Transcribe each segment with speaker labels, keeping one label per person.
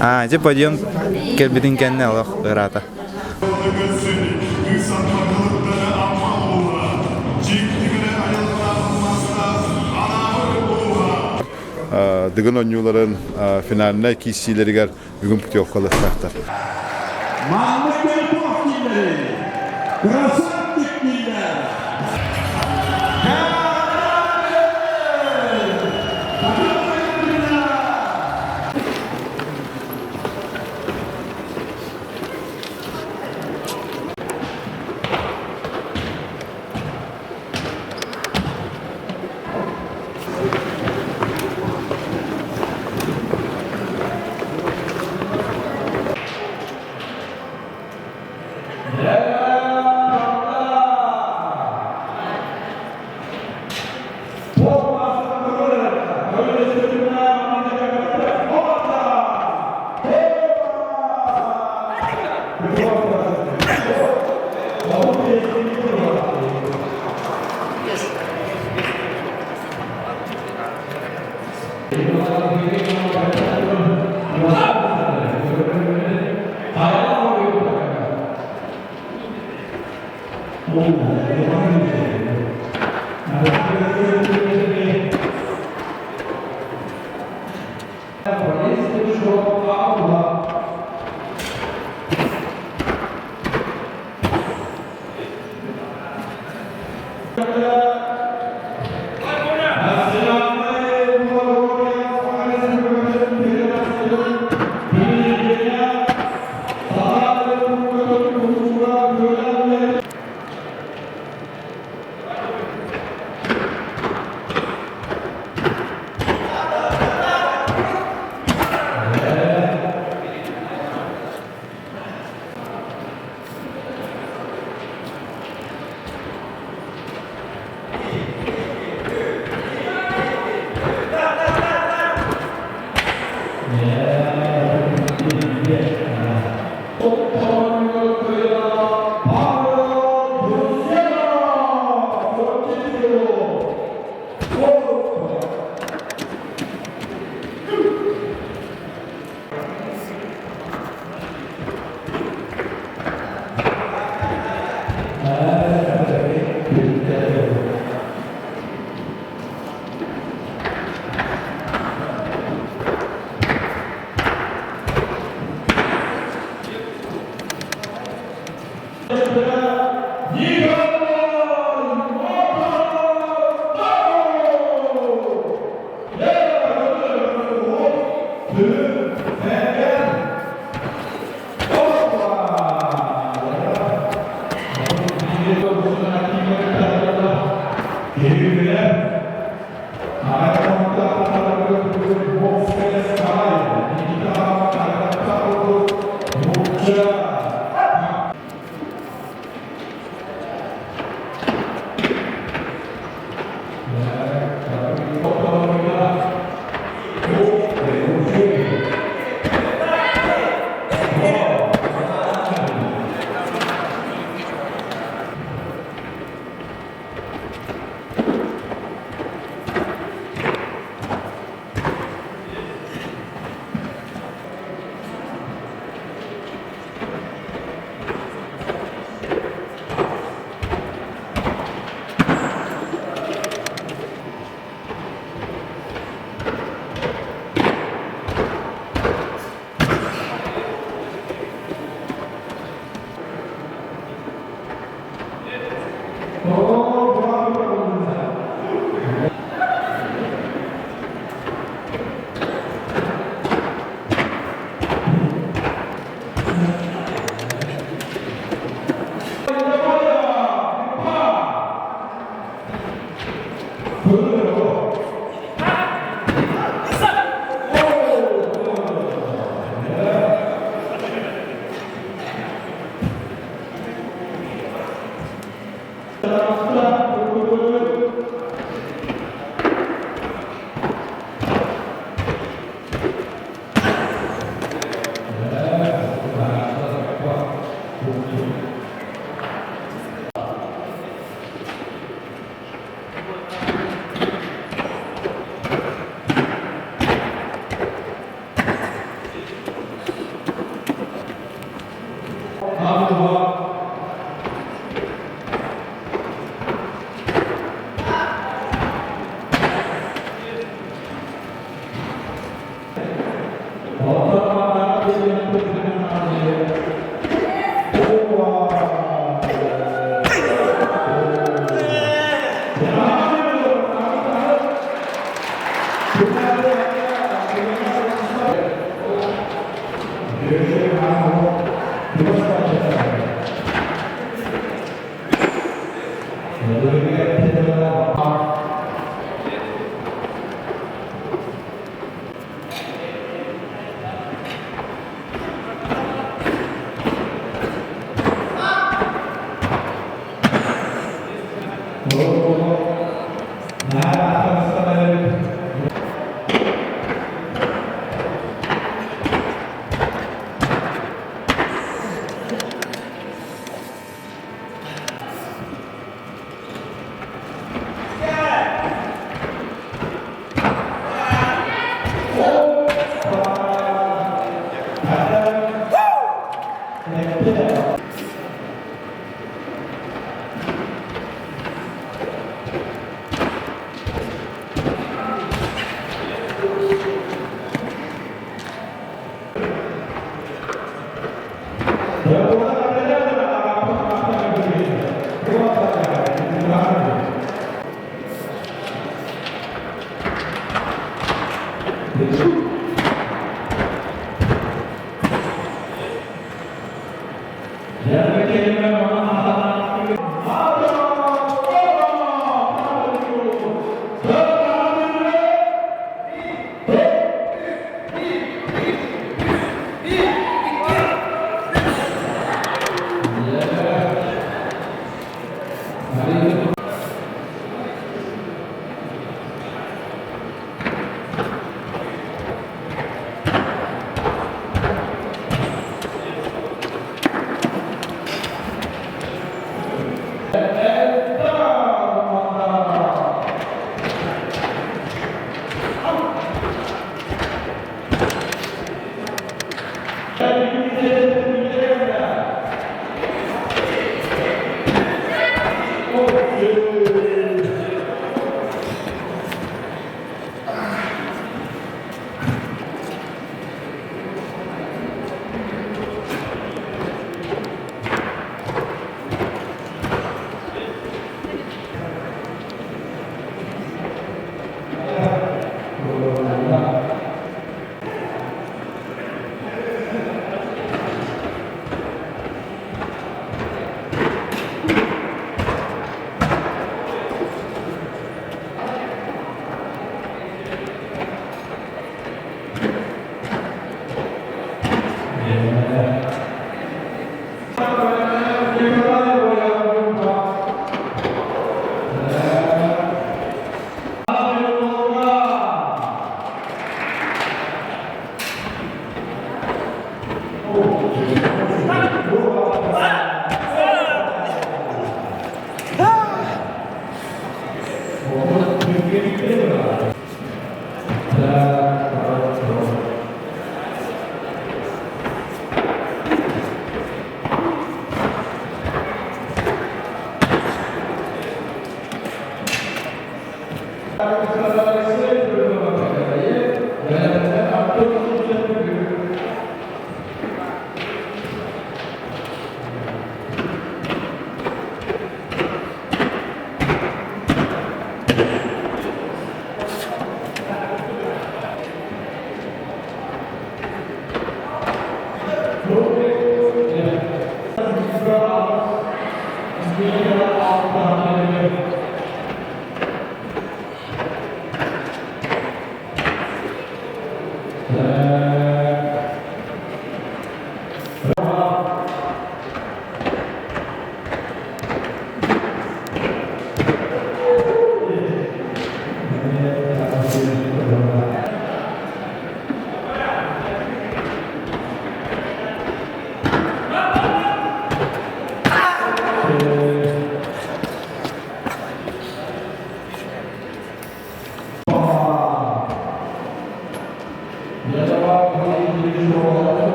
Speaker 1: Аа, дьэ подъем кэлбитин кэннэ олох ыраата.
Speaker 2: Дыгын оонньууларын финальнай киирсиилэригэр бүгүн путевкалыахтаахтар.
Speaker 3: Маннык туох дииллэрий? Красавчик дииллэр!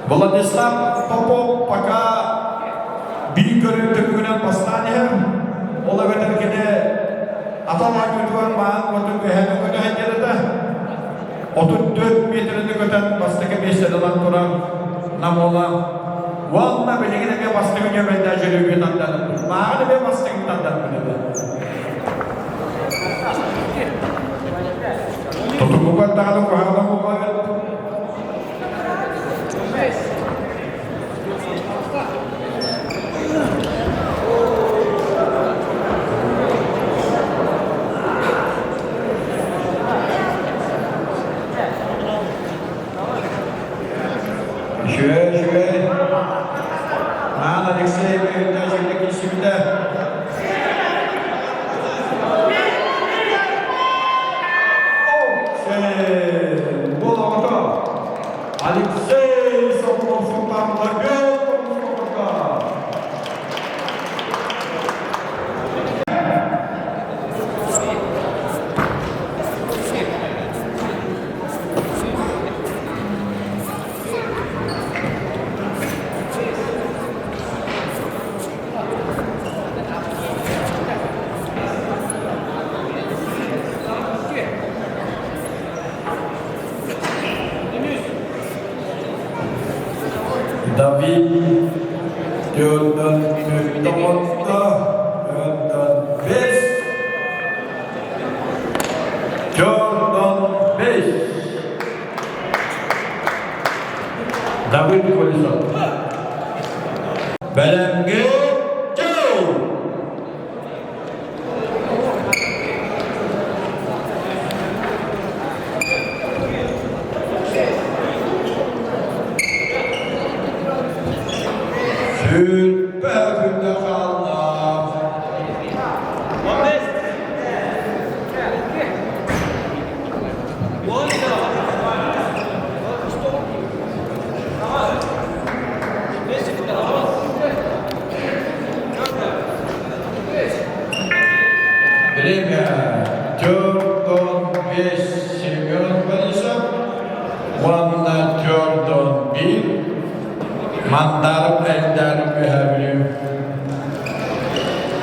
Speaker 3: Владислав Попов пока биир көрүҥ түмүгүнэн бастаан иһэр. Ол эбэтэр кини атал оонньуутугар маан уотун үөһэни көтө сылдьар этэ. 34 метрини көтөн бастакы миэстэни ылан турар Нам уола. Уонна билигин эмиэ бастакы нүөмэрдээх дьөрүөбүйэ тардан, мааҕын эмиэ бастакы тардан билэбин. Тутугугар даҕаны куһаҕана буолбат. Үчүгэй, үчүгэй. Аан Алексей Ильич киирсибитэ. Алексей Соколов Султан Давид 446, 405, 405. Давид Колесов. Бэлэмҥэ Сүүрбэ күндэ хаалла. Время 4.15 Семен Борисов, уонна 4.1 Мандаров Эльдар Үһэбүлүм.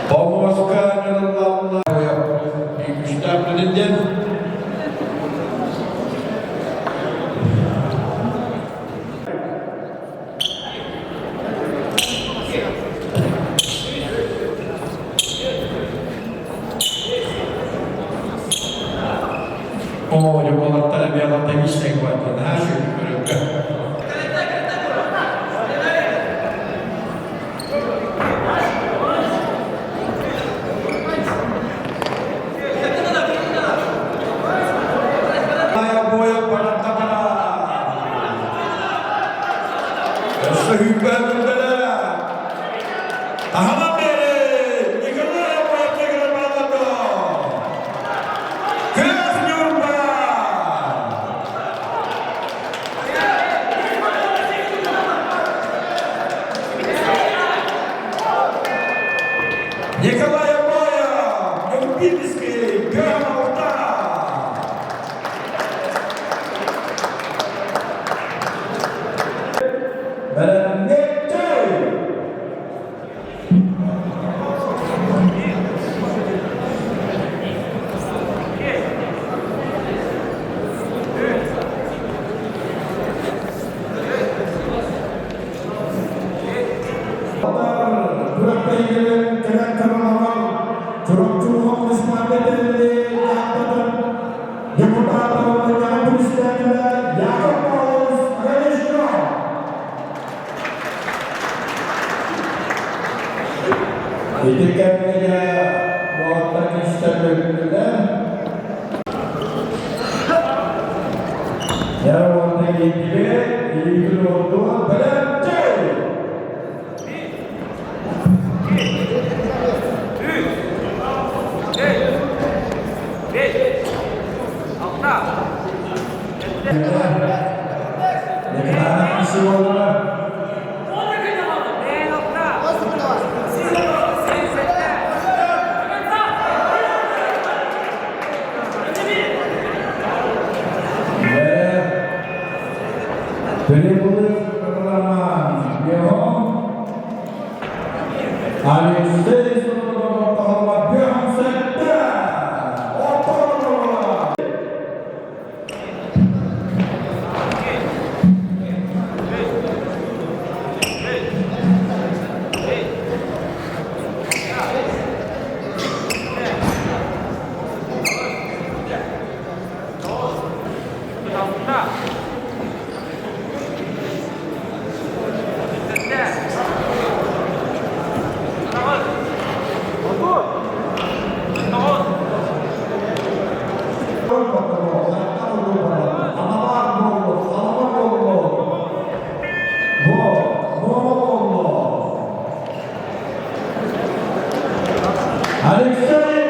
Speaker 3: Помоска ньуруллалла күүстээх диэн. Оо, уолаттар эмиэ латагистик бардын, аа, шүкүрүккэ. Бойа бараттабара. Өссө hünkârlıklara Tahaman beri Николай Боевтегер балады. Көз Нюрба. Николай Боев, Нюрбинский, Гамалта. Бэлэмнэттэ! Күрэхтэһиилэрин кэлэн көрөн Чурапчы муниципальнай тэриллии депутата председателя Яков Павлович Галишков. Ити кэмҥэ уолаттар күүстэр бөлүннүлэр. Дьэ уонна киирдибит, илиитин уурдуон бэлэмтэй! Николаев Исиолова. Требует Роман Леон. Алексей Соломонов Бьонсетте. Отоно. Алексей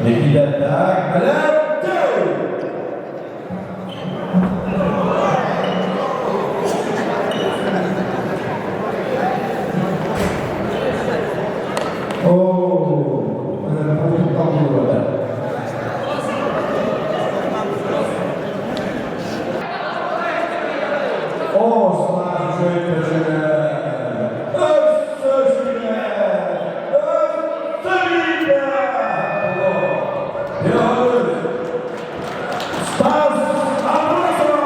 Speaker 3: Никита так, Стас Амосов!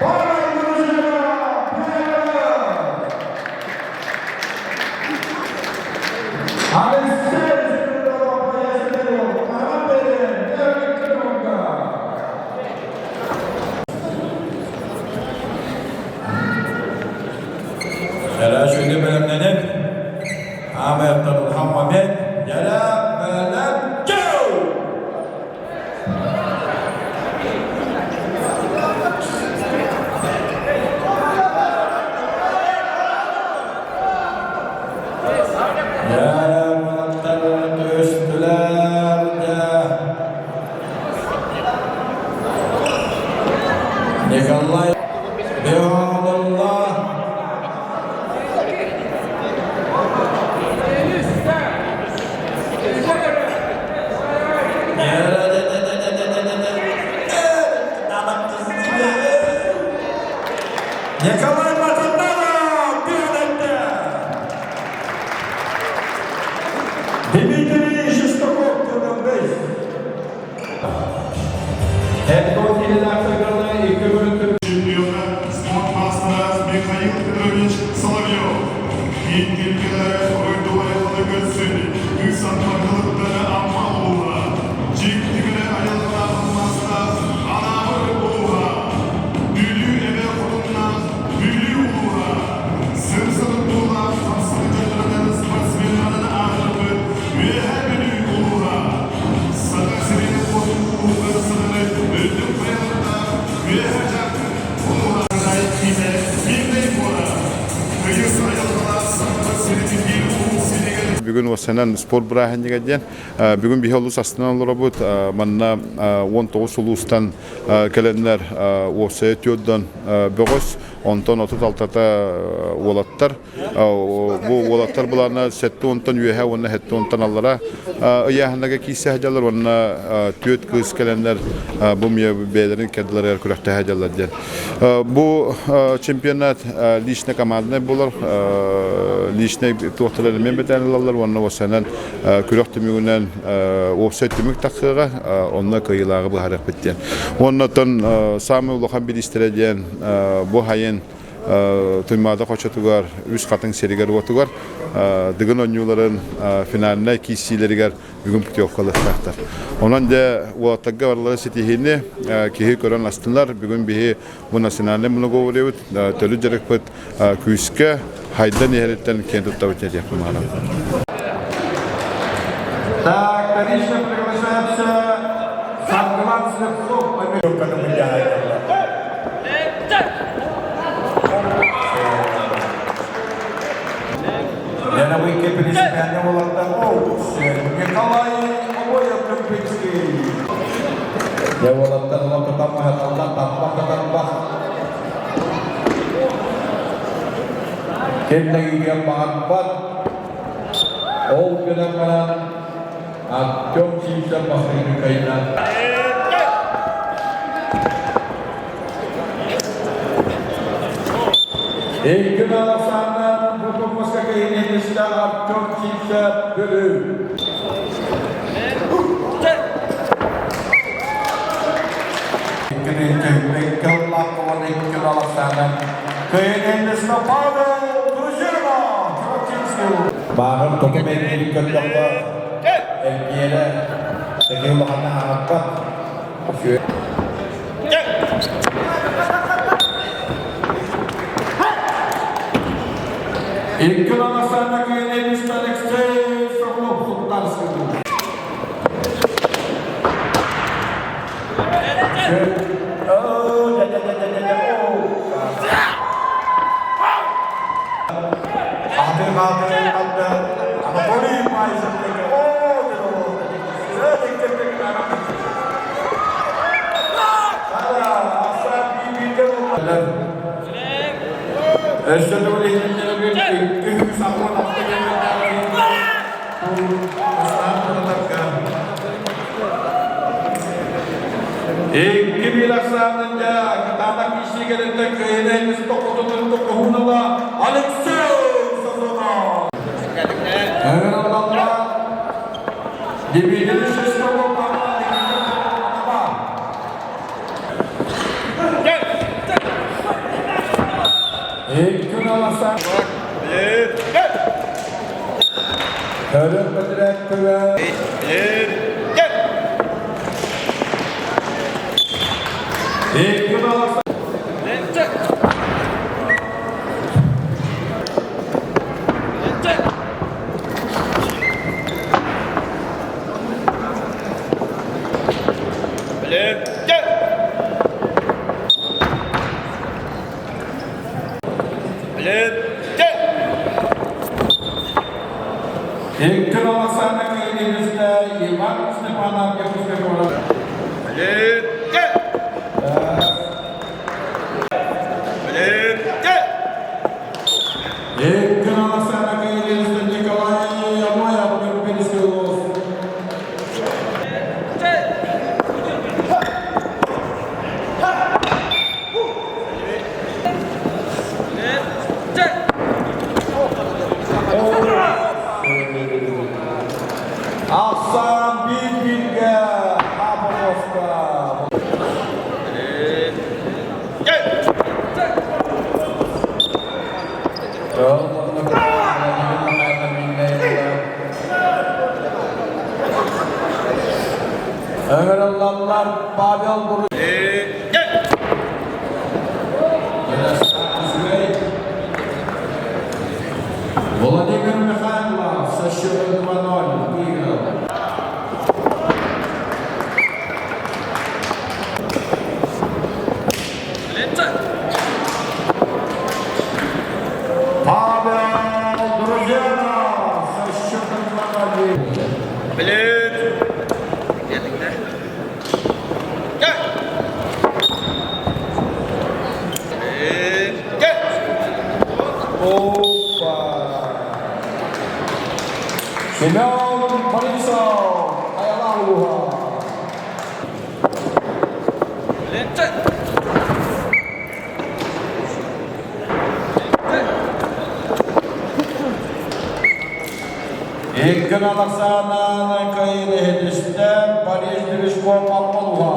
Speaker 3: Павел Дружинов, Алексей
Speaker 4: Дьэ, бэлэмнэнэн, Аамайаттан улахан момент, дьэ, бэлэм, go! Николай Беолла
Speaker 3: Николай Матандаров Беолла Дмитрий Шестаков Кадамбей
Speaker 5: Чемпиона спорт мастера Михаил Петрович Соловьев. Киин кэлэр ойдула көрсүн, ысан баргылыктары Амма улууһа. Дьиктигэрэ айылҕалаах мастаах Анаабыр улууһа. Бүлүү эбэ хотуннаах Бүлүү улууһа. Сыр-сырдуулаах хамсык дьарыктанар спортсменнарын аатырбыт Үөһээ Бүлүү улууһа. Саха сирин хотун улууһугар сытар үрдүк хайалардаах Үөһээ Дьааҥы улууһа. Киинэ Мирнэй куорат. Тыйыс айылҕалаах Саха сирин биир улуус сиригэр
Speaker 2: Бүгүн уопсайынан спорт бырааһынньыга диэн. Бүгүн биһи олус астынан олоробут. Манна 19 улуустан кэлэннэр уопсайа түөрдөн бөҕөс, онтон 36-та уолаттар. Бу уолаттар былаана 70-тан үөһэ уонна 70-тан аллара ыйааһыннарга киирсэ сылдьаллар уонна түөрт кыыс кэлэннэр бу бэйэлэрин кэрдилэригэр күрэхтэһэ сылдьаллар диэн. Бу чемпионат личный командный буолар, личный туохтар элемент бэтээн ылаллар уонна уопсайынан күрэх түмүгүнэн уопсай түмүк тахсыаҕа, онно кыайыылааҕы быһаарыахпыт диэн. Уонна оттон саамай улахан бириистэрэ диэн бу хайын Туймаада хочотугар, Үс Хатыҥ сиригэр-уотугар Дыгын оонньууларын финальнай киирсиилэригэр бүгүн путевка ылыахтаахтар. Онон дьэ уолаттарга барылара ситиһиини киһи көрөн астынар. Бүгүн биһи бу национальнай многоборьебыт, төрүт дьарыкпыт күүскэ хайдан иһэриттэн киэн туттабыт диэхпин баҕарабын.
Speaker 3: Так, вторично приглашается Саргылан Слепцов. Яновый принципиальный Николай Обоев Кирпичский.
Speaker 4: Дьэ, уолаттар локотаммаһаталла таммах Ким да киирэн баҕарбат. Ол гынан баран Артем Сивцев бастакы кыайда.
Speaker 3: Икки Александр Бутумуска киһинитистэ Артем Сивцев Бүлүү. Икки икки Александр Киһинитистэ Павел Дружинов Чурапчинский.
Speaker 4: Бааҕын тотум эргиирин көрдөххө, эргиэрэ тэҥэ улаханна ааҕаппат.
Speaker 3: Икки Александр Киһинитистэ Алексей Соколов Султанский. Oh, ja, ja, ja, ja, ja, oh. Анатолий Майзов. Өссө Икки бил ахсаанында кытаанах киирсиилэриттэн кыайыыны тохтотун тохоһунала Алексей Сазонов. Ыҥырыллаллар Дмитрий Шестаков.
Speaker 4: Икки аласа. Көрүк бөтүрээк күбэ. Икки аласа. Икки аласаны кыйдыгыста Иван Степанов Якутскай куорат. Икки аласаны кыйдыгыста Николай Амоев Нюрбинский улус. Ахсаан биир бииргэ Хабаровка. Ыҥырыллаллар Павел Буру. Владимир Михайлов со счетом 2-0 выиграл. Павел Друзенов со счетом 2-0. Опа! Семен Борисов, Аялауха. Иккин Александр Каилиһитистэн Париж Движков Апполуха.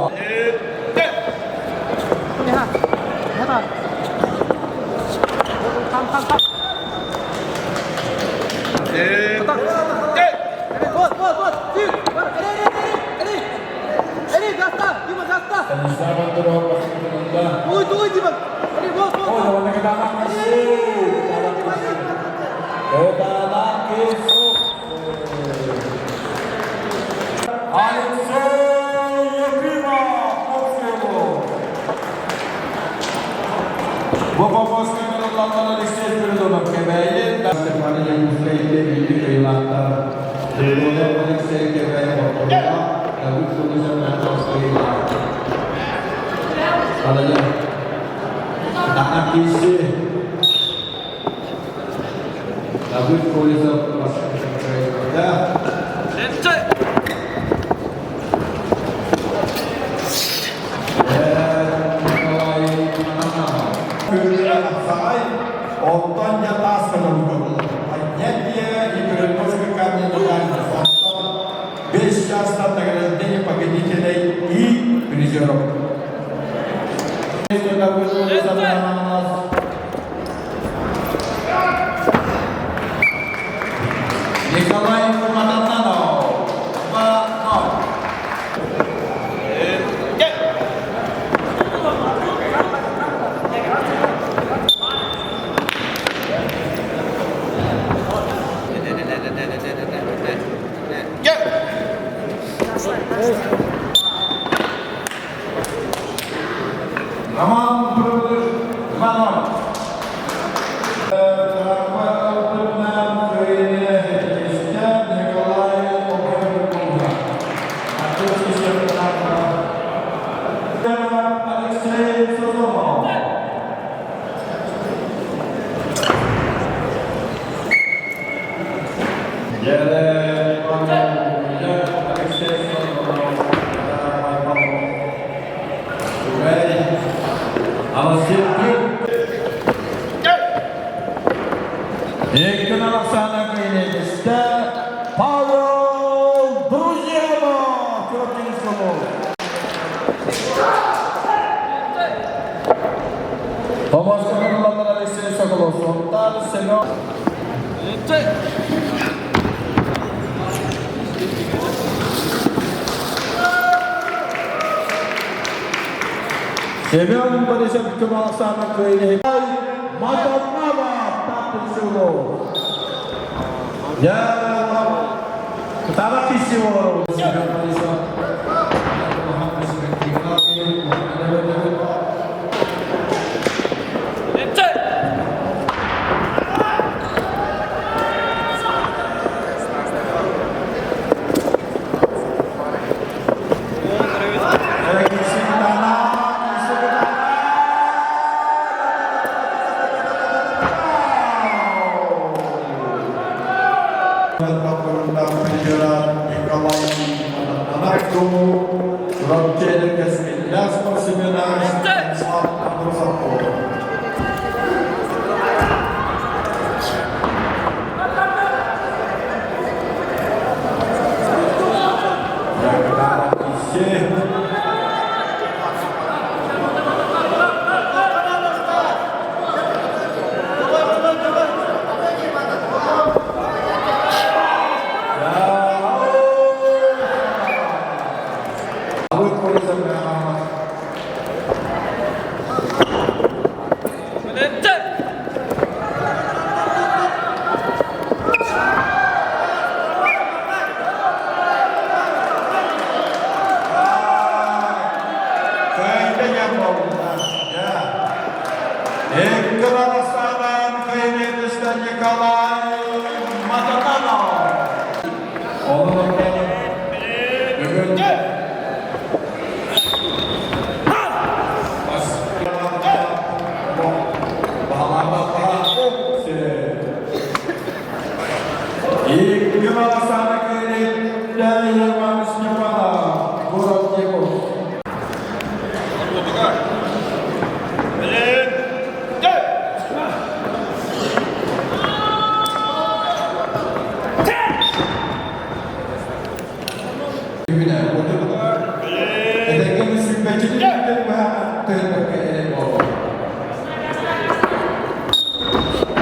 Speaker 4: Алексей Ефимов, Москову. Бу Москову Алексей Спиридонов кэбээйи, Степан Якутскайга биир кыайыылаахтар. Спиридонов Алексей Кэбээйи хотторуга, Давыд Кулусов Московскайга. Таһа киси Давыд Колесов Московскайга.
Speaker 3: Оттон дьэ таас көтөҕүллэр. Поднятие и переноска камня на дальность. Оттон 5 часов награждение победителей и призеров.
Speaker 4: Николай Матананов, 2-0.
Speaker 3: Роман Прудыш, 2-0. Алексей Сазонов.
Speaker 4: Алексей Сазонов, Иккин Александр Кайнетистэ Павел Друзьянов Петр Томас Алексей Соколов, Сунтаар Семен Семен Борисов Кымалсана кыайыы Матаннава Таппынсылов. Я Кытаанах киирсии буолар Семен Борисов.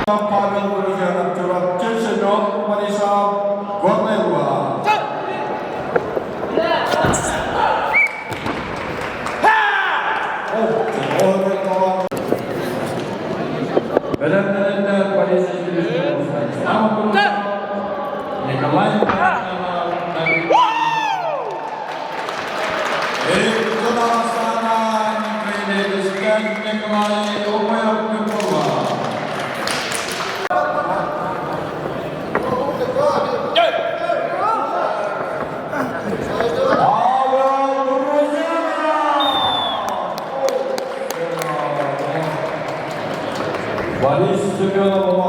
Speaker 4: Павел Гурузянов, Чурапчы, Семен Борисов, Горный Луга. Бэлэмнэринэ Борис Николай Борис Семенов.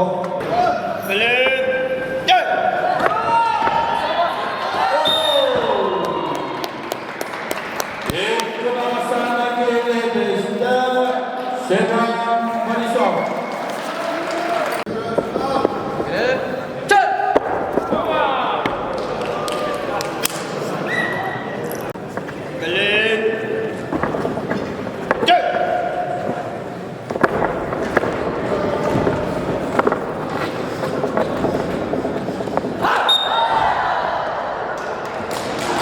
Speaker 4: Семен Борисов.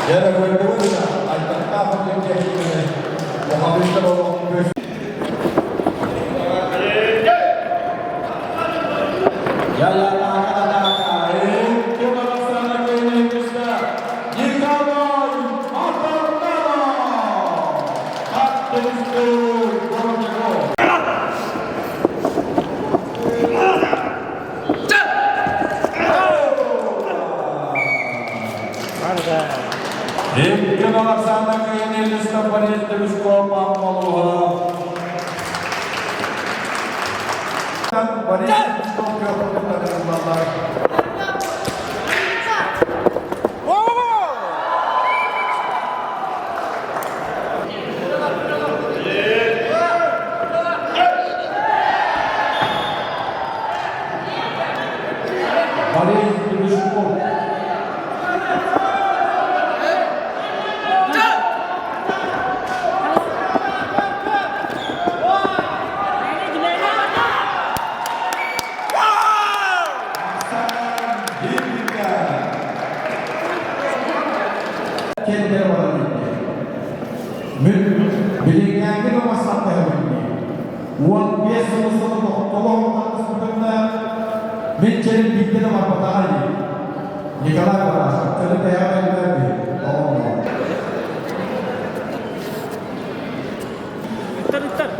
Speaker 4: Дьэ, көрдүгүт да, альтахтаах Мухаммед Борис Демешков.
Speaker 3: 15 сыл устата тохтоло мин чэрин биирдэ да барбатаҕа дии. Николай Барашев, чөрү тэһэҕэ элбээн
Speaker 6: Ыттар, ыттар.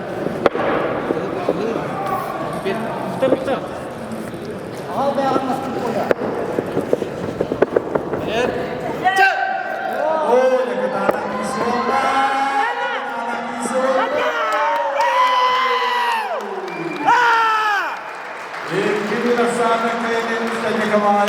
Speaker 6: Ыттар, ыттар.
Speaker 7: Аҕал бэйэҕин мастын коля.
Speaker 3: Николай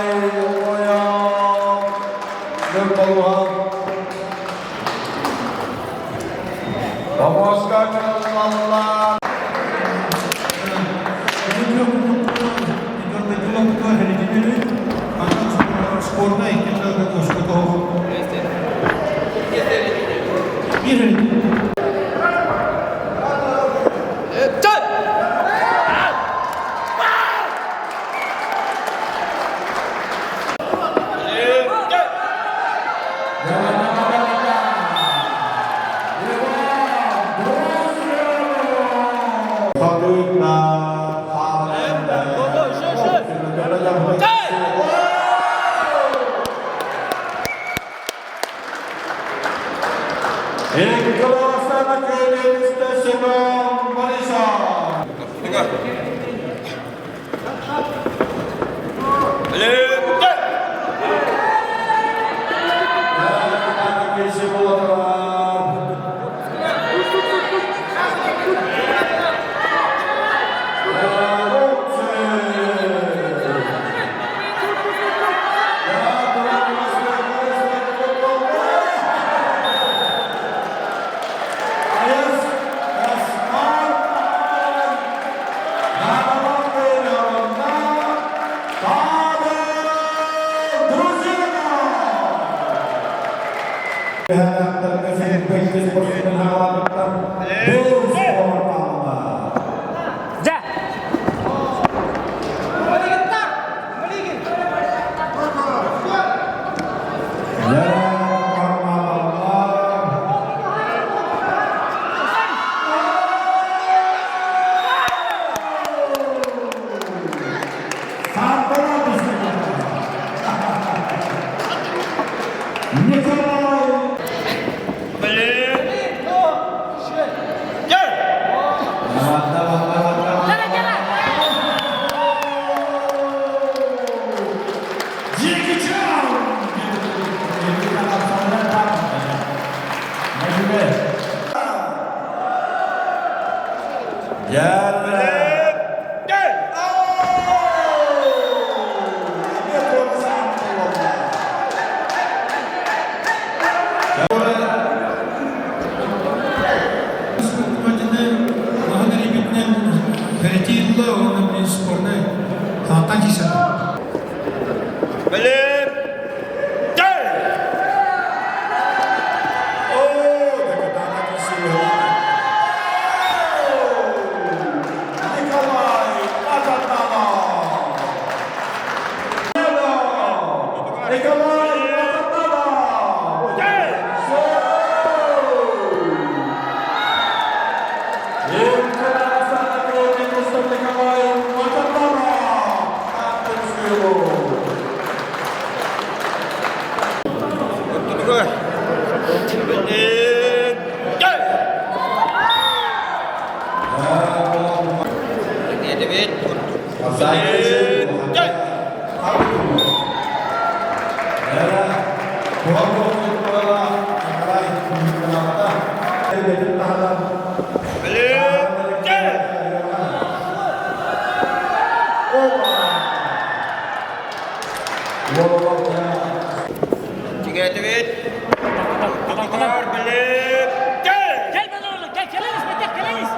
Speaker 6: Дьэ! Кэл балалар, кэл, кэлэҥис, бэтэх, кэлэҥис!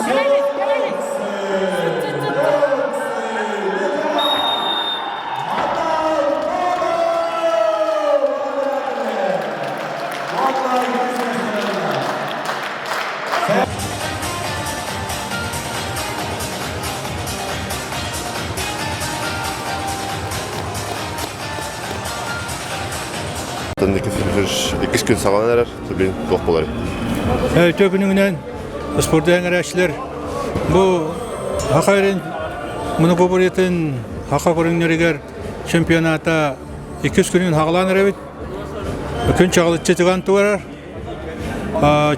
Speaker 6: Кэлэҥис, кэлэҥис!
Speaker 8: Иккис күн саҕаланар эрэр, билин туох буолар.
Speaker 9: Үтүө күнүгүнэн спорду эҥэрээччилэр. Бу Саха эрин многоборьетын саха көрүҥнэригэр чемпионата иккис күнүн хаҕалаан эрэбит. Күн чаҕылыччы тыган турар.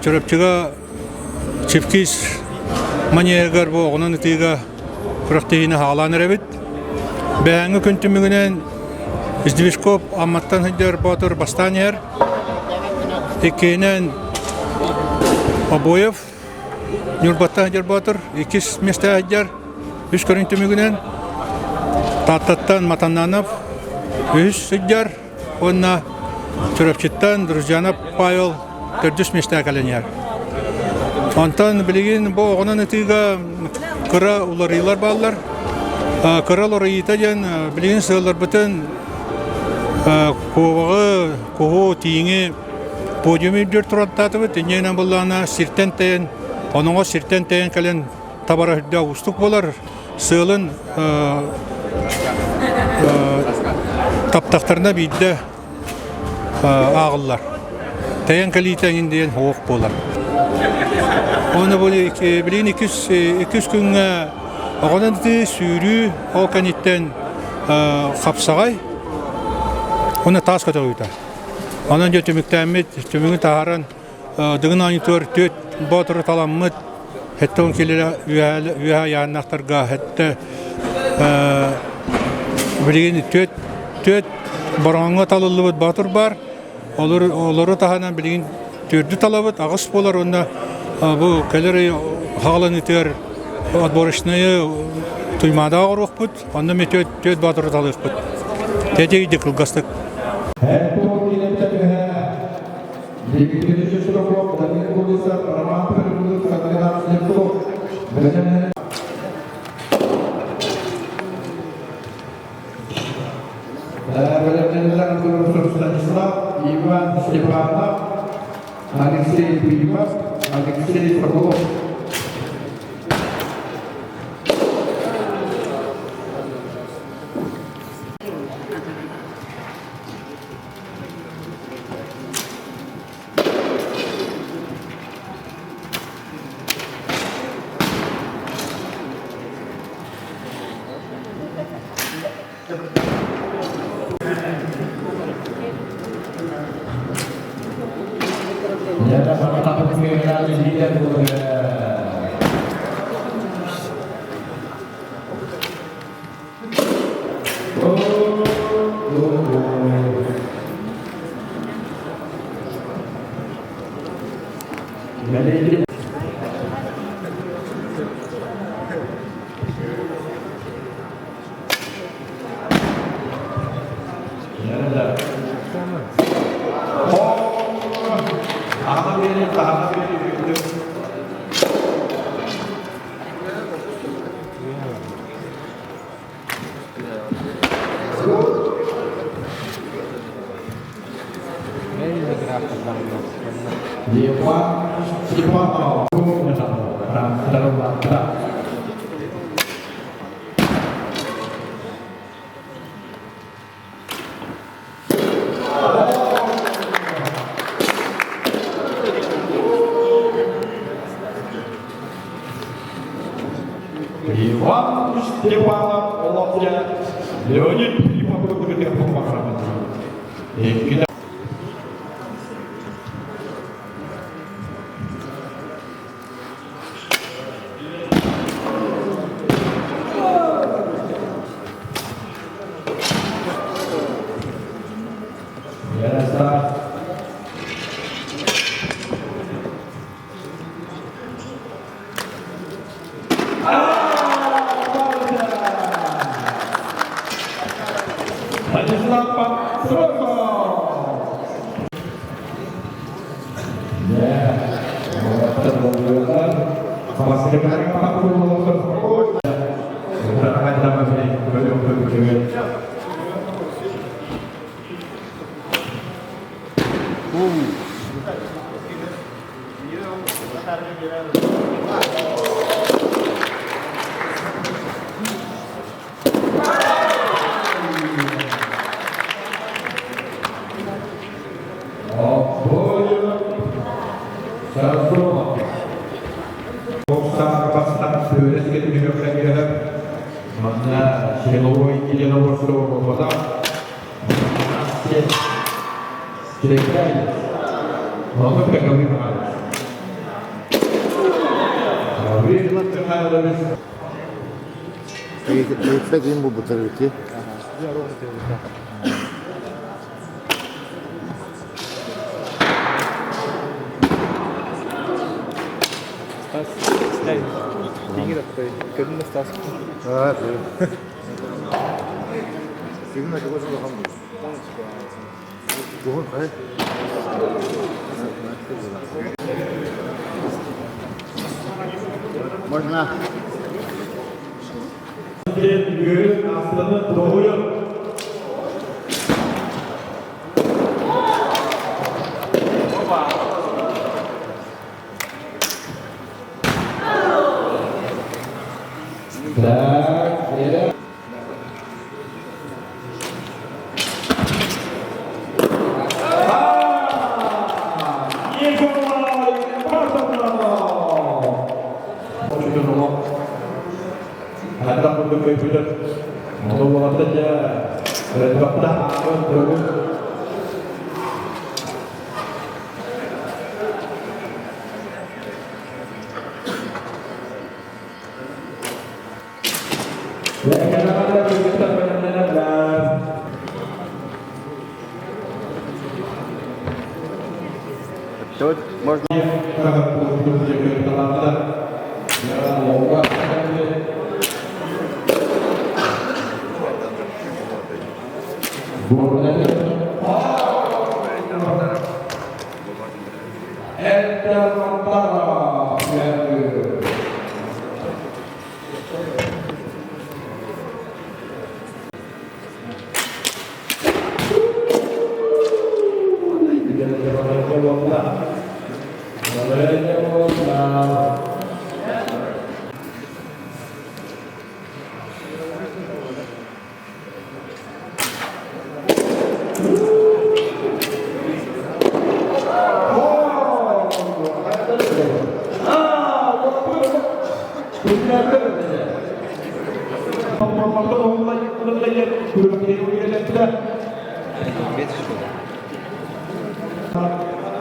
Speaker 9: Чурапчыга Чипкис маньягар бу оҕонон ытыыга күрэхтэһиини хаҕалаан эрэбит. Бэһээҥҥи күн түмүгүнэн Сдвижков Амматтан сылдьар Боотур бастаан иһэр. Иккиһинэн Обоев Ньурбаттан сылдьар Боотур иккис миэстэҕэ сылдьар. Үс көрүҥ түмүгүнэн Тааттаттан Матаннанов үһүс сылдьар уонна Чурапчыттан Друзьянов Павел төрдүс миэстэҕэ кэлэн иһэр. Онтон билигин бу оҕонон ытыыга кыра уларыйыылар бааллар. Кыра уларыйыыта диэн билигин сыалларбытын куобаҕы, куһу, тииҥи подиум үрдүгэр турантаатыбыт. Инньэ буллаҕына сиртэн тэйэн, оноҥос сиртэн тэйэн кэлэн табара үрдээх уустук буолар. Сыалын таптахтарына биирдэ ааҕыллар. Тэйэн кэлиитэ эҥин диэн суох буолар. Уонна бу билигин иккис күҥҥэ оҕонон ытыы, сүүрүү, ол кэнниттэн хапсаҕай уонна таас көтөҕүүтэ. Онон дьэ түмүктээммит, түмүгүн таһааран Дыгын оонньуутугар түөрт боотуру таламмыт, 70 кило үөһэ айааннаахтарга сэттэ билигин түөрт бороҥҥо талыллыбыт боотур баар. Олору таһынан билигин түөрдү талабыт, аҕыс буолар уонна бу кэлэр ый хаҕаланыытыгар отборочнайы Туймаадаҕа оҥоруохпут, онно эмиэ түөрт боотуру талыахпыт. Тэтийдик кылгастык.
Speaker 4: Виктор Широков, Данил Кулисов, Роман Перегудов, Катерина Слепцов. Станислав, Иван Степанов, Алексей Пилипов, Алексей Соколов. Иван Степанов олохтоох Леонид Филиппов Икки Владислав Патроков! Күрэскэ түһүөххэ Манна силовой единоборство буолбатах. Стрекай. Ону Гаврил Михайлович. Гаврил Михайлович.
Speaker 8: Ыйытта ким булбуттар эбити? Можно.
Speaker 4: Үөрүн астыны тоһуйун. Так,
Speaker 8: Тут можно.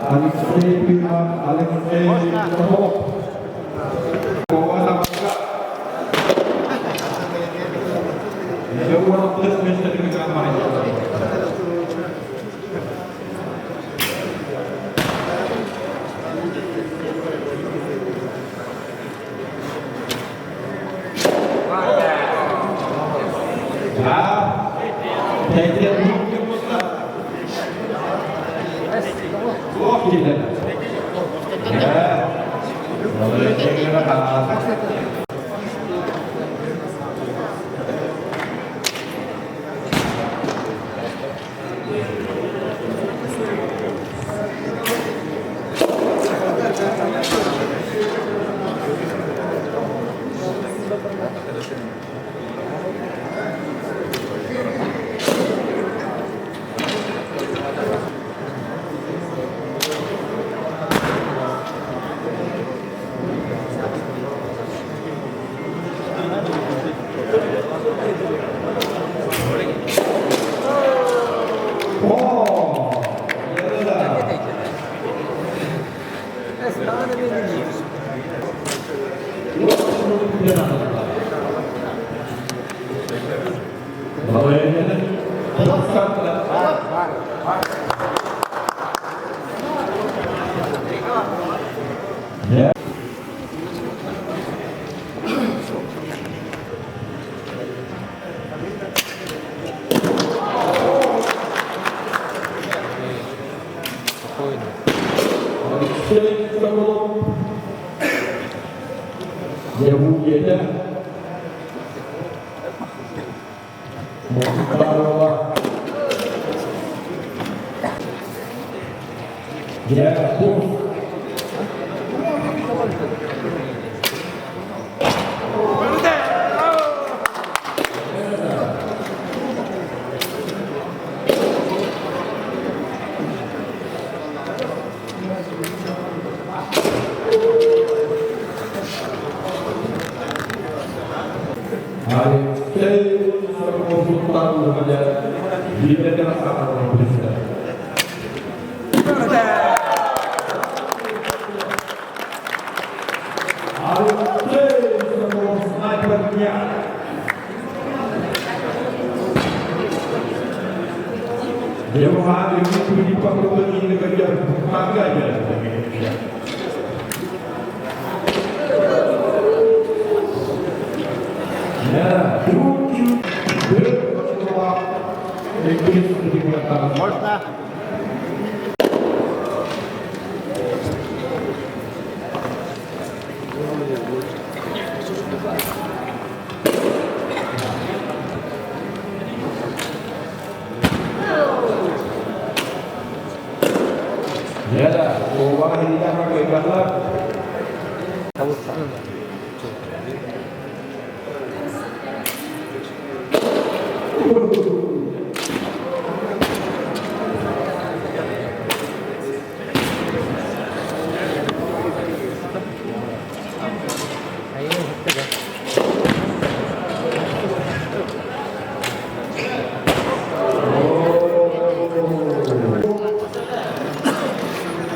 Speaker 4: Алексей Пиман, Алексей Попов. Алексей Соколов Алексей Соколов, снайпер дня.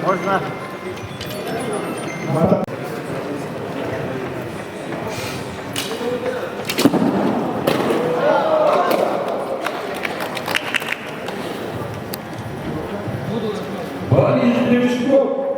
Speaker 8: Можно? Можно?
Speaker 4: Борис Левшков.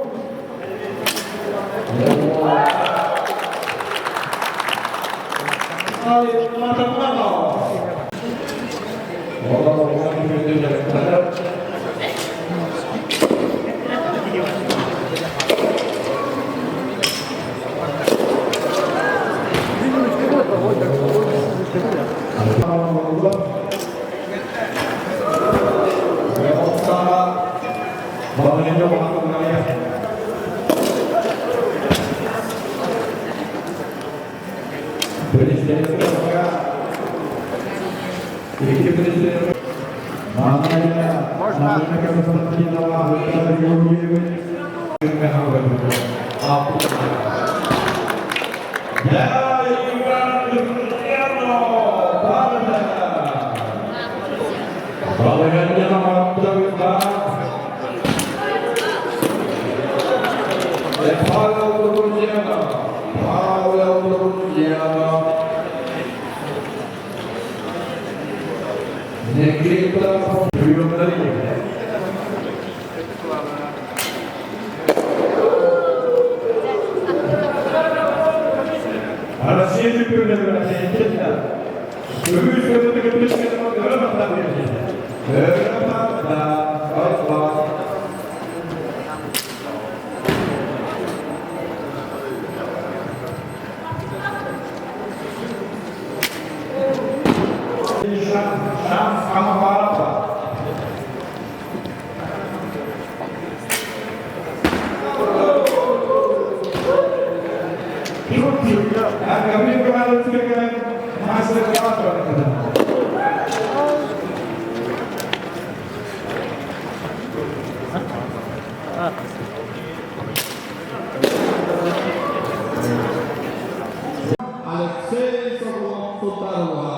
Speaker 3: Алексей Соколов Тутарова.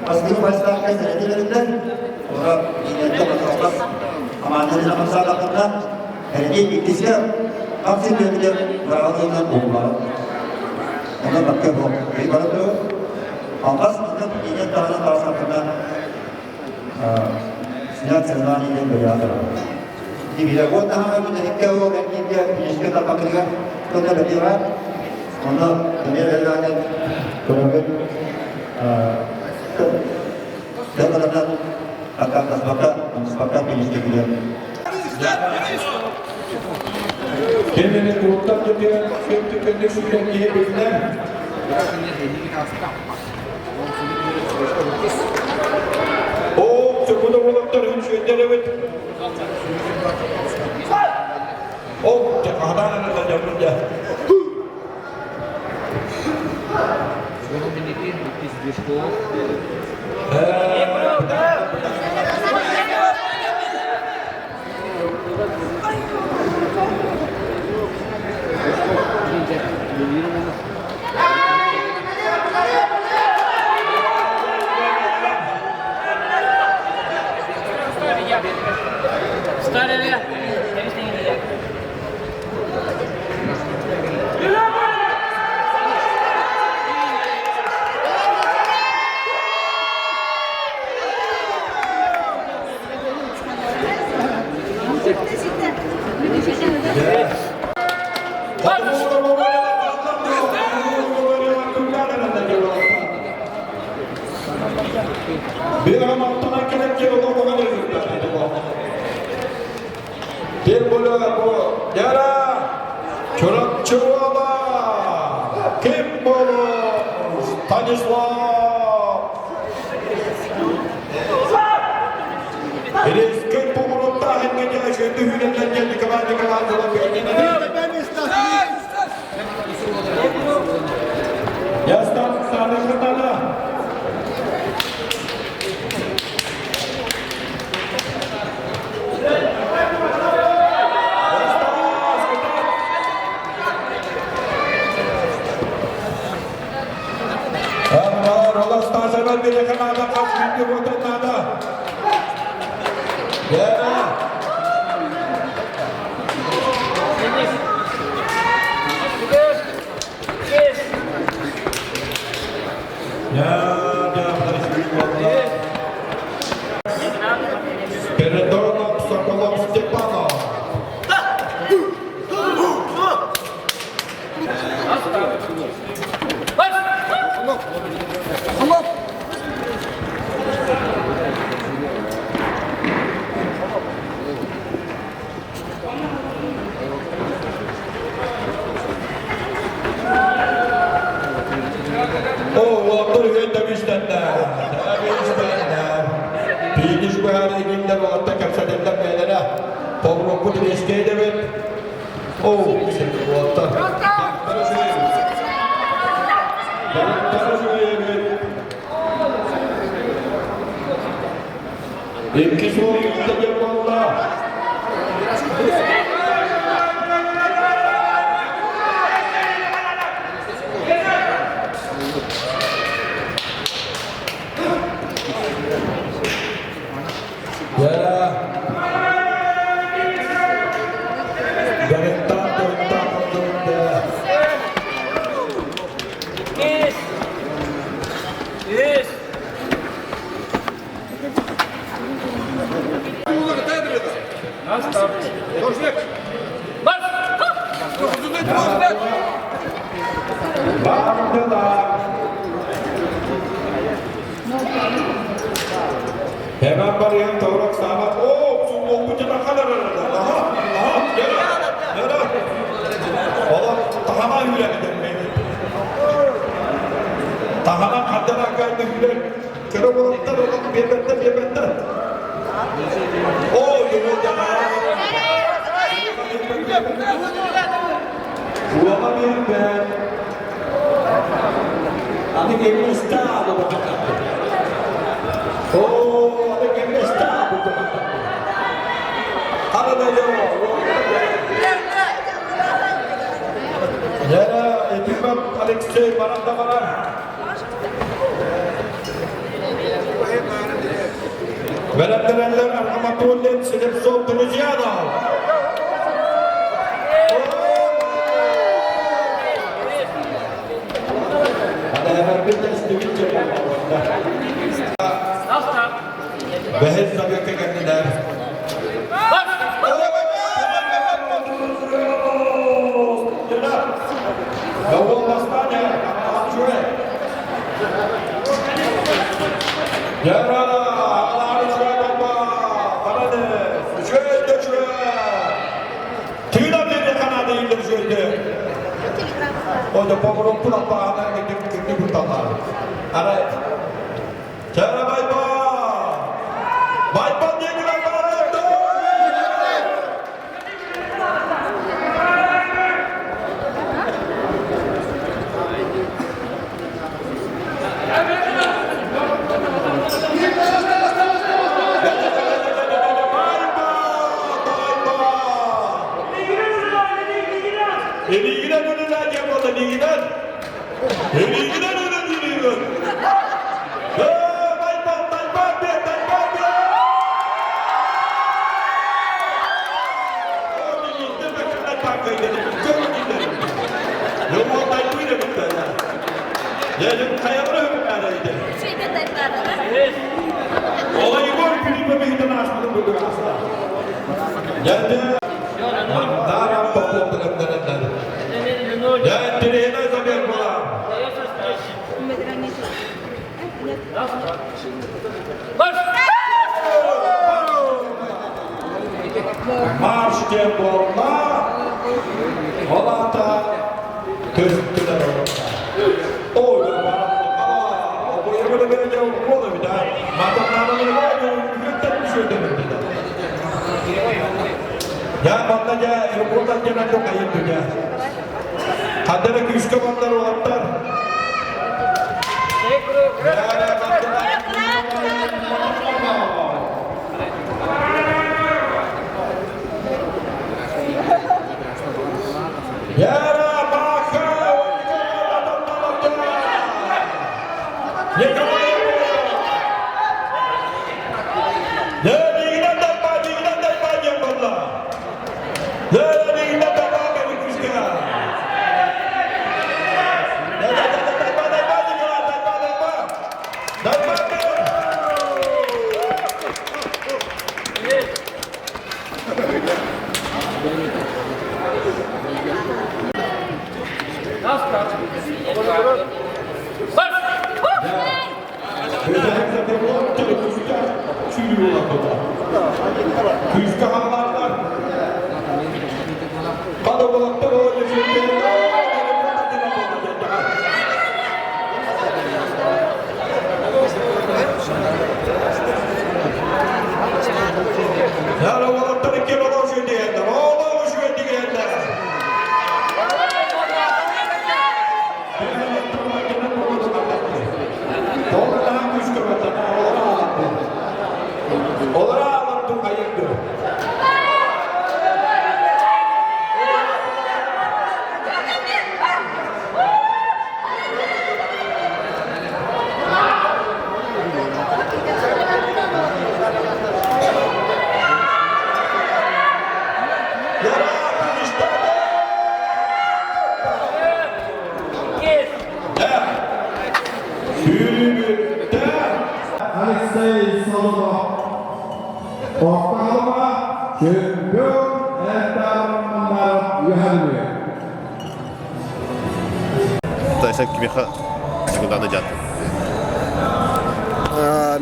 Speaker 8: Бастыҥ бастаахха сэрэтилэринэн, ура иинэттэ батаспат хамаанданы хамсаатахтарына, бэрдиэн иккискэ хапсыр түөтүгэр быраҕыллыынан буолбаҕа. Онон бакка бу бары алҕас ытык иинэн таһынан таҕыстахтарына снят сознание диэн быйаатар. Дивизия таһынан бүтэһиккэ ол эргииргэ физическэй тарбакытыгар тылга бэтиэҕэ онно эмиэ элбэҕинэн көрөбүт тылларынан аккаастаспакка умсуппакка финишке
Speaker 4: Кемени кулуттан түтүөн, сөп түкөннүк сүтэн киһи биллэр. О, сөкүдө болоттор үчүгдер эбит. О, хадан это жабырда.
Speaker 3: Ким буолар бу? Яра! Чурапчы уола! Ким буолуо? Станислав! Резкий поворотта Николай Спиридонов Соколов Степанов. О, уолаттар үһүөн да бүүстэннэр. Финиш быһаары игиннэр уолаттар кэпсэтэллэр бэйэлэрэ. Поврукпут резкэй дэбит. О, уолаттар. Икки суол тутта диэн буолла. Hemen barıyan tavrak sağlam. Oo, su kadar arada. Aha, aha, gel. Gel. Ola, tahana yürüyelim beni. Tahana kadar akaydı yürü. Kırı bulutlar olup bir bende bir bende. Oo, yürü. Uomo bir ben. Hadi gelin estado. Oh, hadi gelin estado. Yere Ефимов Алексей Барандамара. Verenler Arhamatullah Silepsov Tunisiano. Behez Zabiyak'a kendiler. O da повороту аппаана кирди куталар. Ара. Чара байба. Байба деген аппарат. Eligiden önüne gel eligiden. Eligiden önüne geliyor. Bayba, bayba, bayba, Мандарам попуттарыннарыннар. Я интересный забег была. Марш диэн буолла, ол аата көстүлэр олордо. Ой, Я манна дьэ аэропортан диэн хайын дүнэ. Хадара күүскэ бардар уолаттар. Яра Маха! Николай! Күүскэ хамнаатар. Хада болаттар Яра болаттар икки болон шүндегендер. Олоо шүндегендер.
Speaker 4: Алексей Соломов Орталыма чемпион Эльдар Мандаров үһәлүе.
Speaker 10: Тайсан кимиэхэ секунданы дьааттым?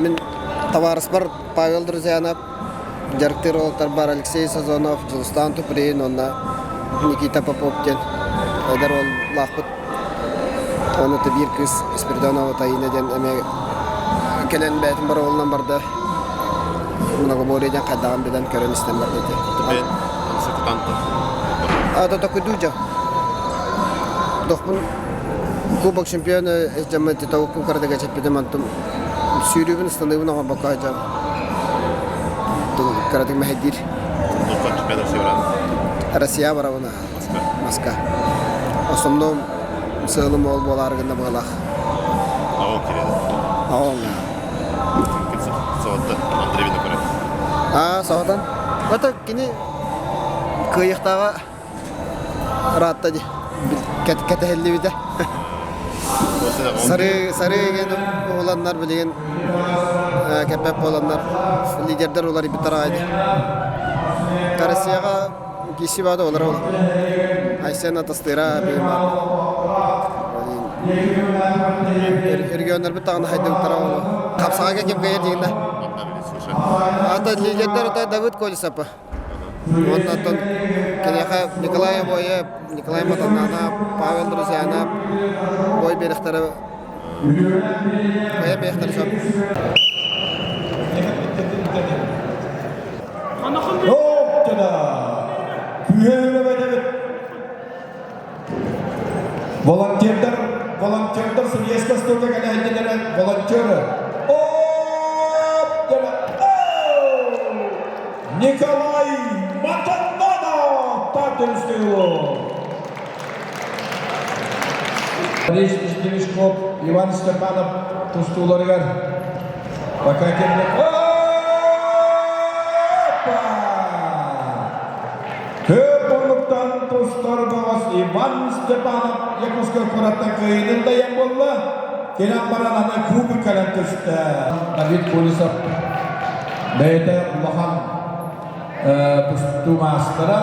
Speaker 11: Мин табаарыспар Павел Друзьянов, дьарыктыыр уолаттарбар Алексей Сазонов, Дьулустаан Туприн уонна Никита Попов диэн эдэр уоллаахпыт. Оны биир кыыс Спиридонова Таина диэн эмиэ кэлэн бэйэтин боруобаланан барда. Многоборье диэн хайдаҕын билэн көрөн истэн барда ити.
Speaker 10: Бэйэн сакытанта.
Speaker 11: Ата токуйдуу дьэ. Дохпун Кубок чемпиона дьаммын титовукпун кыратыга чэппитим онтум сүүрүүбүн ыстаныыбын оҥорбокко дьэ кыратык мэһэйдиир.
Speaker 10: Чемпионат России барабын?
Speaker 11: Россия барабын Москва. Основном сыалым ол буолаары гынна быһалаах.
Speaker 10: Аҕам кириэдэ.
Speaker 11: Аҕам.
Speaker 10: Соҕотто Андрей Винокуров.
Speaker 11: Аа, соҕотон. Это кини кыайыахтааҕа ыраатта дии. Кэтэһиллибитэ. Сары сары ген уһуланнар билигин кэппэт буоланнар лидердэр уларыйбыттар аҕай дии. Россияҕа киси баада олар ол. Айсен атастыыра билим бар. Регионнарбыт даҕаны хайдыбыттара ол. Хапсаҕайга ким кыайар диигин да. Ата лидердэр ата Давыд Колесов. Уонна оттон киниэхэ Николай Обоев, Николай Матананов, Павел Друзьянов бой биэрэхтэрэ бэйэ биэхтэрэ сөп.
Speaker 3: Волонтердар, волонтердар съезд столько кэлэһиннэрэн волонтеры. Оп! Николай Матананов Тартинского. Борис Демишков, Иван Степанов тустууларыгар пока кемне Опа! Көп оннуктан тустар бөҕөс Иван Степанов Якутскай куораттан кыайыытын дайан буолла. Кэлэн баран аны кубик кэлэн түстэ. Давид Колесов бэйэтэ улахан
Speaker 4: тустуу маастара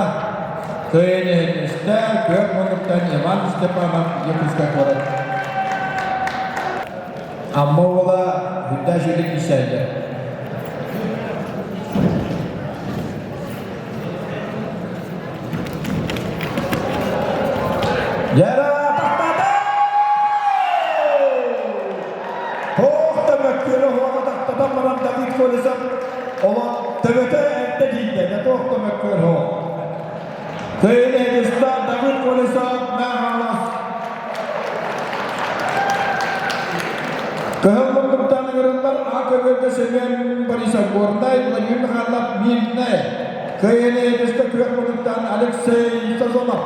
Speaker 4: КНС-тэ күөх муннуктан Иван Степанов Якутскай куорат. Амма уола Хүндэш Илик Исээдэ.
Speaker 3: Яра тахтата! Туох да мөккүөрэ суоҕа тахтатан баран Давид Колесов олох төбөтө эрдэ тиийдэ. Дьэ туох да мөккүөр суох. Кыайын Давид Колесов Мэҥэ Кыһыл муннуктан ыҥырыллар А көбүөргэ Семен Борисов Горнай, Владимир Михайлов Мирнэй. Кыайыны Эдиска күөх муннуктан Алексей Сазонов.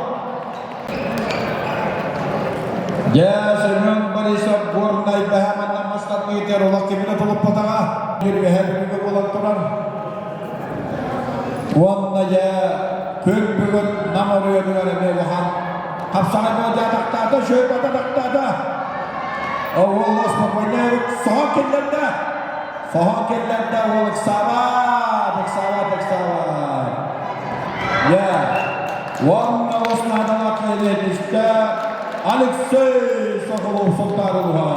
Speaker 3: Дьэ, Семен Борисов Горнай бэһэ манна мастарбыытыгар олох кимини тулуппатаҕа. Үөһэ бүгүҥҥү буолан турар. Уонна дьэ, күн бүгүн Нам оройуонугар эмиэ улахан хапсаҕай буолдьа атахтаата, шөйбата атахтаата. Уолла спокойно соһон киллэрдэ. Соһон киллэрдэ уол ыксаабат, ыксаабат, ыксаабат. Дьэ, уонна Османова кэлиэтистэ Алексей Соколов Султан улуһа.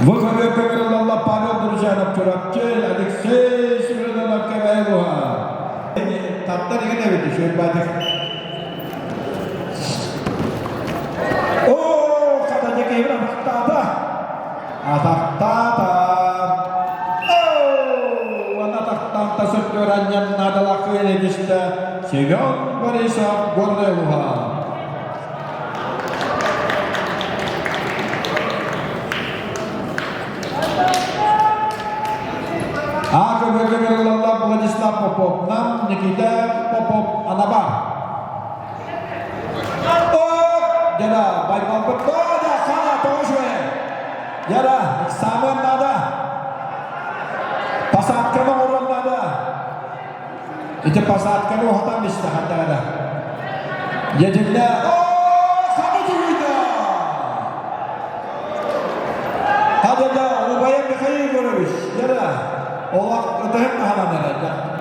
Speaker 3: Выходы көмөрүллалла Павел Друзьянов Чурапчы, Алексей Свиридонов Кэбээйи Таптар игин эбит Шөйбатик. О, хата дьэкэйбин атахтаата. Атахтаата. О, уонна атахтаан тасырдыар анньан наадалаах кыайан Семен Борисов Горнай улуһа. А көмөтүгэр Владислав Попов, Нам Никита Попов, Анаба. Дяда, байбалбыт да, хана, тоҕо Дяда, экзамен надо. Посадканы оҥоруон надо. Ити посадканы уһатан истэ хантаада. Дьэтиннэ, о, ханы тугуйда! Хадада, убайа Михаил Егорович, дяда, олох ытыһын таһынан эрэ,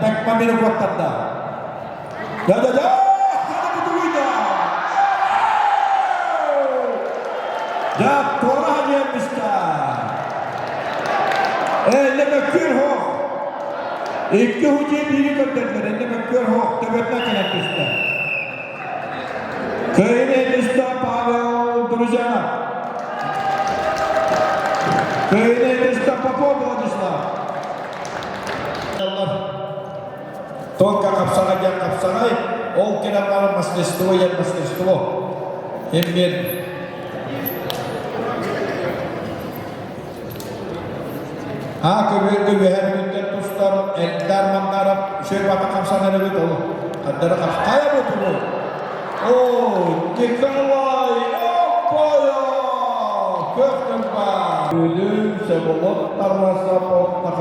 Speaker 3: бэк мамины куоттарда. Да-да-да, ханы тугуйда! Да, туора диэн Ээ, мөккүөр хоох. Икки худья биири көрдөрдөр, инне мөккүөр хоох төбөтүнэн кэлэн түстэ. Кыайын түстэ Павел Друзьянов. Кыайын түстэ Попов Владислав. Только хапсаҕай диэн хапсаҕай, ол кэлэн баран мастерство диэн мастерство. Эмиэ А көбүөргэ үөһэ бүгүнтэн тустар Эльдар Мандаров үчүгэй бата хамсанар эбит ол хардары хайа бу тугу О, Николай Оппоя Көх Бүлүү Всеволод Тарасов Орто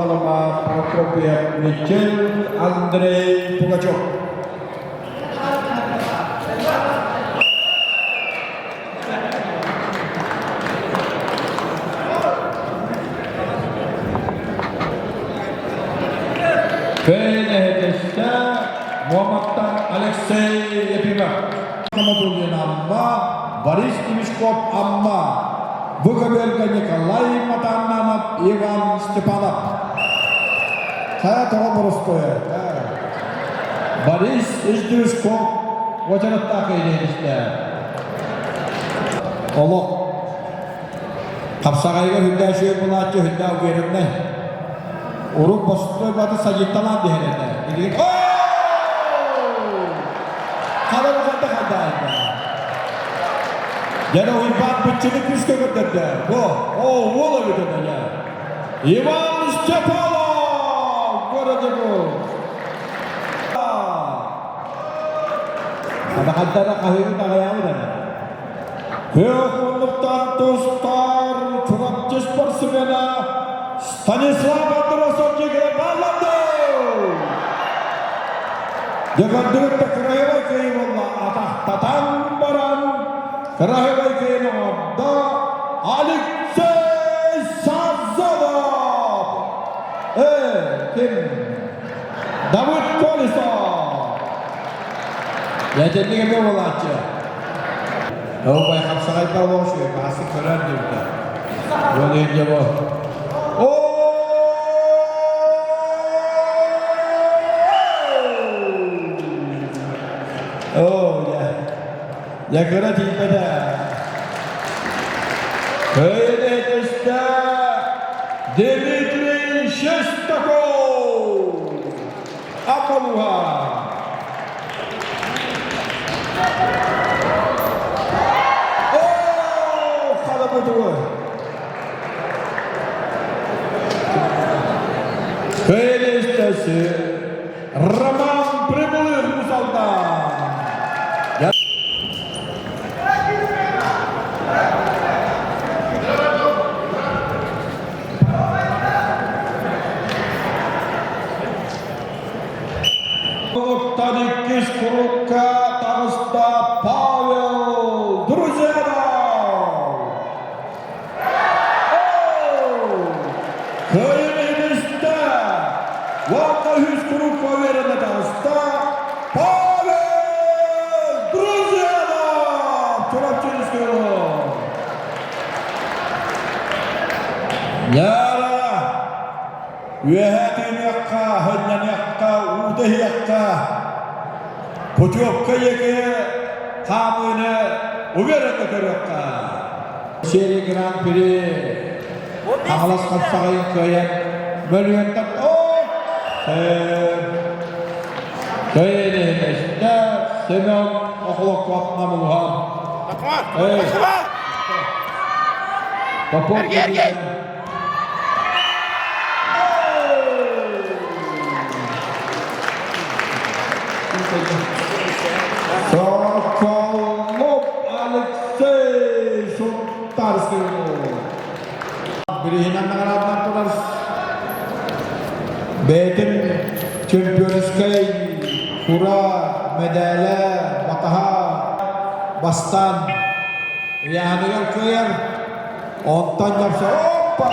Speaker 3: Прокопьев Мичел Андрей Пугачев Кэлэһэтистэ Муоматтан Алексей Ефимов. Хамадуллин Амма, Борис Тимишков Амма, Букаберга Николай Матаннанов, Иван Степанов. Хайа тоҕо боростуойа? Борис Издюшков уочараттаах иһинистэ. Олох хапсаҕайга үрдээх үчүгэй буолааччы үрдээх увереннай. Урут бостой баты садьытталаан биһэр этэ. Билигин Хара бухата хадайда. Дьэ Уйбаан быччыны күүскэ көрдөрдө. Бу, о, уол эбит этэ. Иван Степанов городе Хадахаттара хаһыыны таҕайаабыт ана. Күөх муннуктан тустар Чурапчы спортсмена Станислав Андросов дьиэгэ баалланды! Дьэ көрдүгүт да кыраһыабай кыайыы буолла атахтатан баран кыраһыабай кыайыыны оҥордо Алексей Сазонов! Э, ким? Давыд Колесов! Ятенник эмиэ буолааччы. Ообай хапсаҕайда олох үчүгэй, баасы көрөр диэбитэ. Уон инде бу. Оо, я. Я кыра тиийбэтэ. Кыайын Дмитрий Шестаков! Апалуха! О, халабутугу! Кыайын Роман Прибылых Мусалдан! Оттон иккис курукка таҕыста Павел Друзьянов! Кыайын Уонна үһүс курукка үөрэнэ таҕыста Павел Друзьянов! Чурапчы Яра! Үөһээ тыыныахха, хөннөнүөххэ, уута иһиэххэ, путевка диэки хаамыыны уверенно көрүөххэ. Серия Гран-при Хаҥалас хапсаҕайын кыайан мөлүйүөнтэн Кыайан Семен Охлопков намылыһан. Попов Соколов Алексей Сунтарский. Бириһинэн наҕараадалан турар бэйэтин чемпионскай кура мэдээлэ батаһа бастаан ыйааһыныгар кыайар. Онтон дьапса оппа!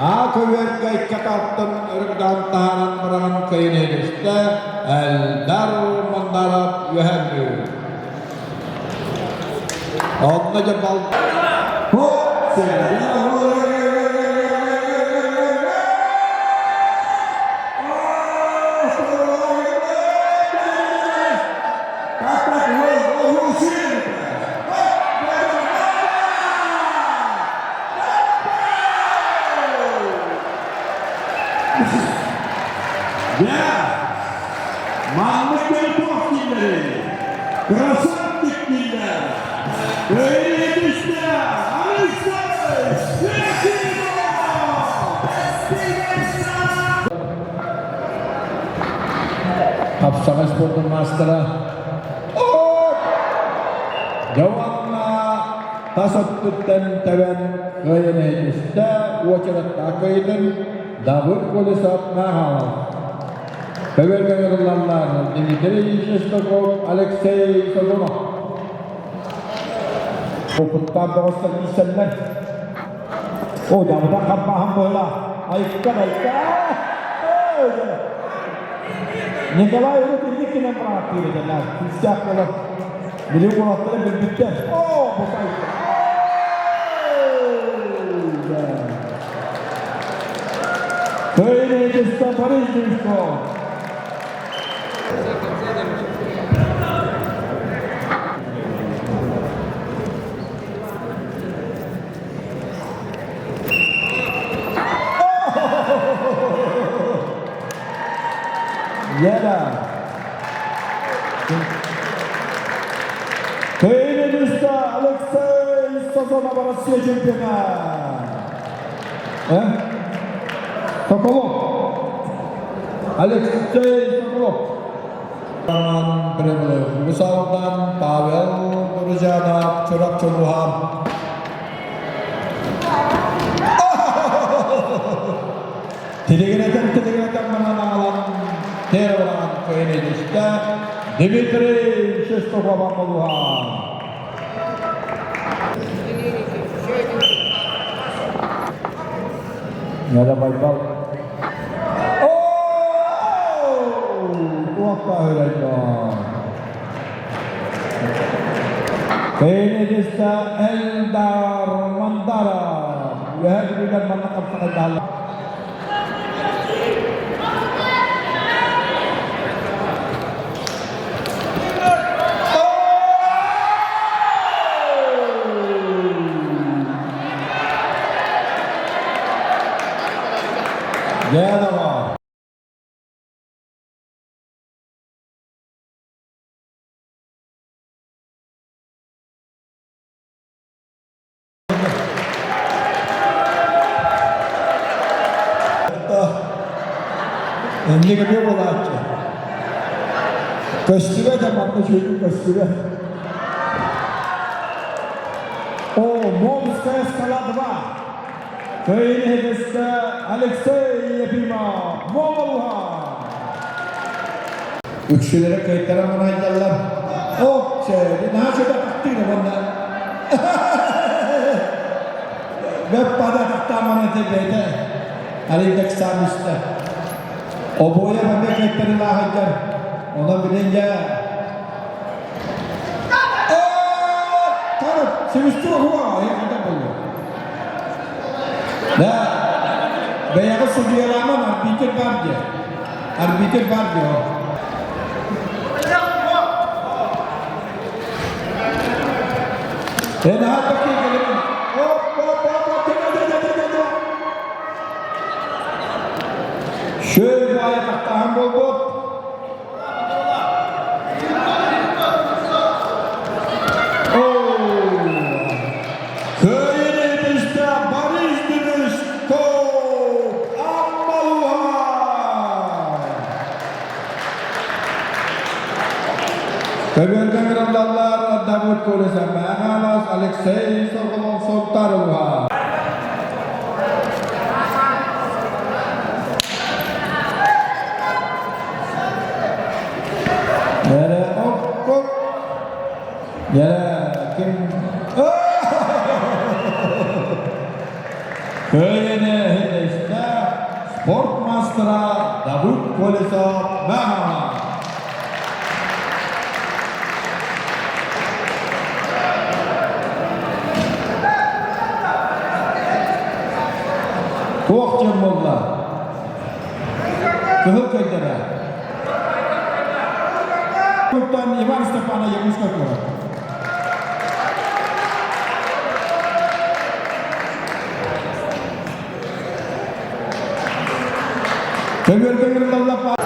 Speaker 3: Аа көбүөргэ икки атаҕыттан өрүкүтэн таһааран быраҕан кыайан иһитистэ Элдар Мандаров үөһээ Бүлүү. Онно дьэ бал Маннык туох дииллэрий? Красавчик дииллэр! Өйүнүстэ Алексей Ефимов! Хапсаҕай спордун маастара Дьэ уонна тас өттүттэн тэбэн кыайан иһитистэ уочараттаах кыайыытын Давыд Колесов наһаалал. Көбөлгө ыллаллар Дмитрий Шестаков, Алексей Сазонов. Опыттаах бөҕөстөр киирсэллэр. О, Давыдан хампааһын быһыла. Айыкка айыкка. Николай урут инник гынан бырааттыыр этэ. Күүстээх буолар. Били уолаттара билбиттэр. О, бу Кыайыытыста Борис Жучков. Яда. Кыайыытыста Алексей Сазонов Россия чемпиона. Э? Соколов. Алексей Соколов. Роман Кремлев, Гусалдан Павел Друзьянов, Чурап Чулухан. Тилигирэтэн тилигирэтэн манан аҕалан Терван Кыайыытыста Дмитрий Шестаков Аммалухан. Яда Байбал.
Speaker 4: Туох баһырайдаа. Кэйиниста Элдар Мандара. Үөһээ Бүлүүлэр манна хапсаҕайдаһаллар. Дьэ, Инник эмиэ буолааччы. Көстүбэт манна үчүгэйдик көстүбэт. О, Момская скала 2. Кыайыыны Алексей Ефимов, Момолуха. Үксүлэрэ кыайтаран мунайдаллар. Ок, чэ, наһаа чөтө тахтыыр уонна. Бэппада тахтаамана бэйдэ. Алиндек саамиста. Обоя манна кыайтарылааһыгар. Онон билин дьэ Тарып, сибистүү хуа, хайда болу. Да, бэйэҕэ судьуйалааман арбитр бар диэ. Арбитр бар диэ. Эн аата киэгэлин. Оп, оп, оп, оп, Шөй баайы тахтаһан болбут. Кыайыны Борис Демешков Аммалуха! Көбүөргэн грандаллар Давыд Колеса Махалас Алексей Соколов Соттаруха. Yere hop hop. Yere kim? Кыайыны иһитэ спорт мастера Давыд Колесов Махала. Туох диэн буолла? Кыһыл көйдөрө. Туттан Иван Степанович Якутскай куорат. Көбүөргэ ыҥырыллаллар.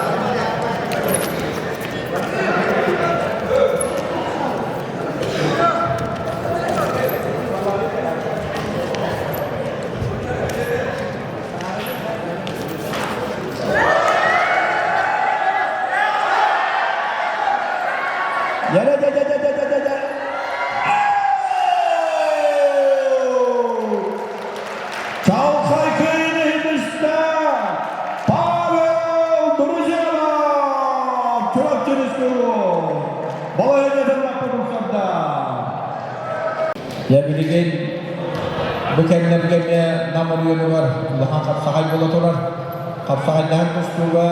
Speaker 4: Чалхай кыайыны Павел Друзьянов! Чурапчы Балайын Я билигин бу кэмнэргэ эмиэ Нам оройуонугар улахан хапсаҕай буола турар. Хапсаҕайдаһан тустууга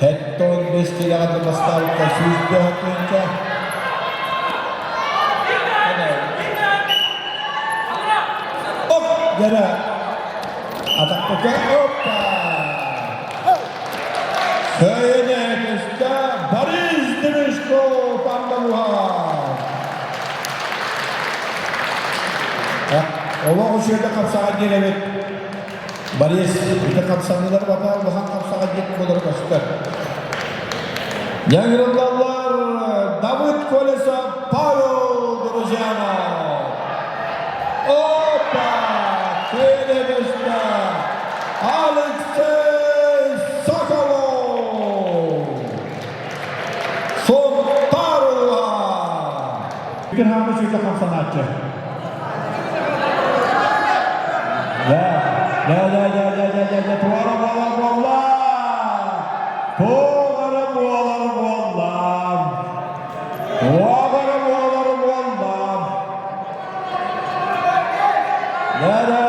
Speaker 4: 75 киилэҕэ бастаабыкка 105 тыһыынча. Оп! Дьэрэ! Атахтака оппа! Кыайыны Борис Демешко Пандалуха! Олох үчүгэйдик хапсаҕай диэн эбит. Борис ити хапсаныылар бата улахан хапсаҕай диэн буолара көстөр. Янгырыллаллар Давыд Колесов, Павел Друзьянов. Опа! Кыайыны Алексей Соколов! Сонтарула! Кырһааны сүүтэ хамсанааччы. Да, да, да, да, да, да, да, да, туора буолар буолла! Туора буолар буолла! Туора буолар буолла! Да, да.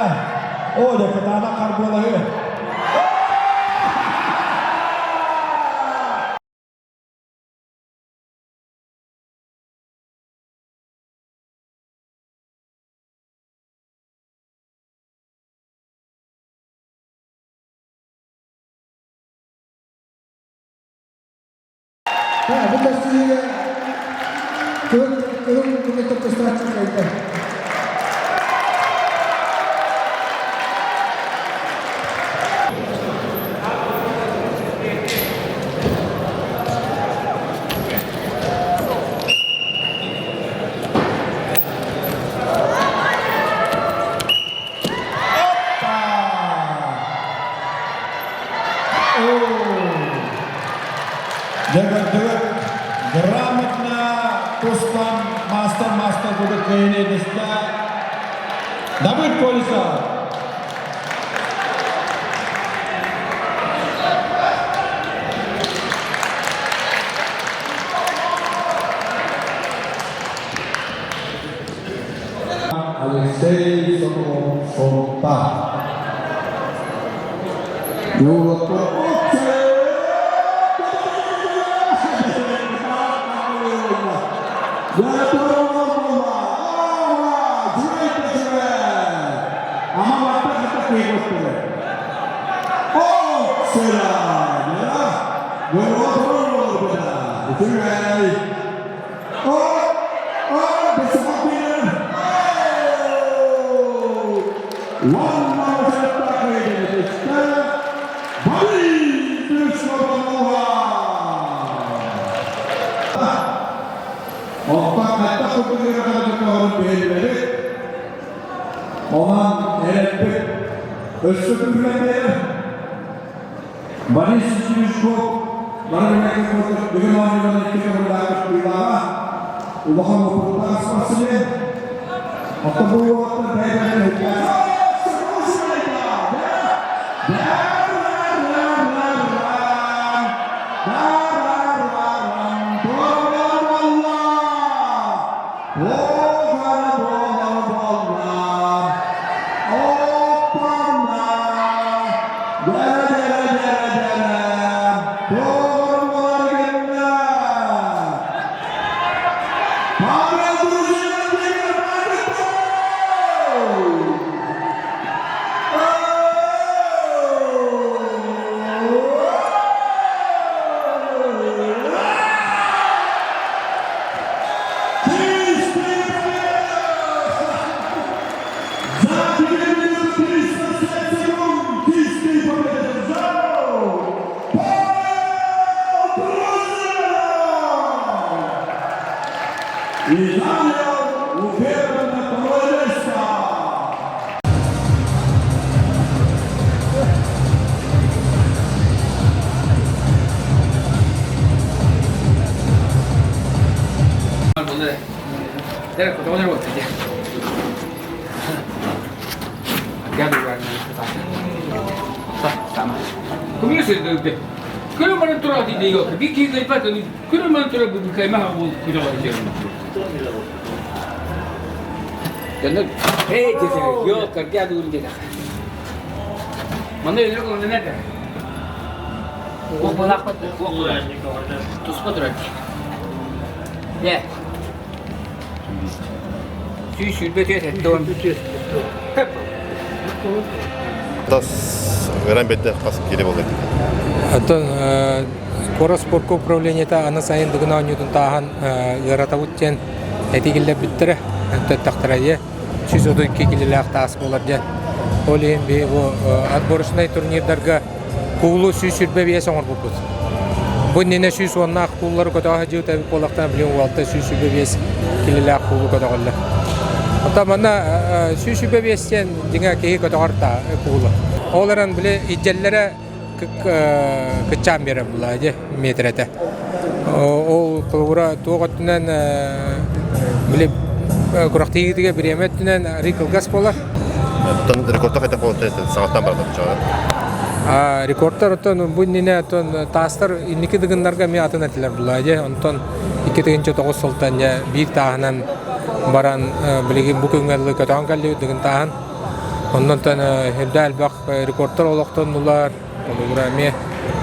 Speaker 4: О, да, кытаанах харбыалаһыы.
Speaker 12: Бу көрсүһүүгэ кыһыл кыһыл кымыттар тустааччы кыайда.
Speaker 3: Дьэ көрдүгүт, грамотно тустан маастар-маастар курдук кыайыыны эдистэ Давыд Колесов.
Speaker 4: Алексей Соколов Сорукта. Онон эрэлбит өссө күүһүрэн Борис Стручков бары билэргит бүгүн оонньууларын икки төгүллээх кыттыылааҕа, улахан уопуттаах спортсмен. Оттон бу уолаттар бэйэ-бэйэлэрин үһүккэ
Speaker 10: Тас ыран бэттэх хас кире буолла
Speaker 13: Оттон куорат спорка управлениета аны сайын Дыгын оонньуутун тааһан ыаратабыт диэн этии киллэрбиттэрэ. Онтон ийэ 132 килилээх таас буолар диэн. Ол иһин биһи бу отборочнай турнирдарга куулу 125 оҥорбуппут. Бу иннинэ 110-наах кууллары көтөҕө сылдьыбыт эбит буоллахтарына, билигин уолта 125 килилээх куулу көтөҕөллөр. Оттон манна 125 диэн дьиҥэ киһи көтөҕөр куулу. Ол эрэн били идьэллэрэ кыччаан биэрэр булаа дии метрэтэ. Ол холобура туох өттүнэн били күрэхтэһиитигэр бириэмэ өттүнэн арыый кылгас буолар.
Speaker 10: Оттон рекордтар хайдах буолуохтар саҥаттан барда оччоҕо?
Speaker 13: Рекордтар оттон бу иннинэ оттон таастар инники дыгыннарга эмиэ атын этилэр булаа дии. Онтон 2009 сылтан дьэ биир тааһынан баран билигин бу күҥҥэ дылы көтөҕөн кэллибит дыгын тааһын. Оннон үрдэ элбэх рекордтар олохтоннулар. Холобура эмиэ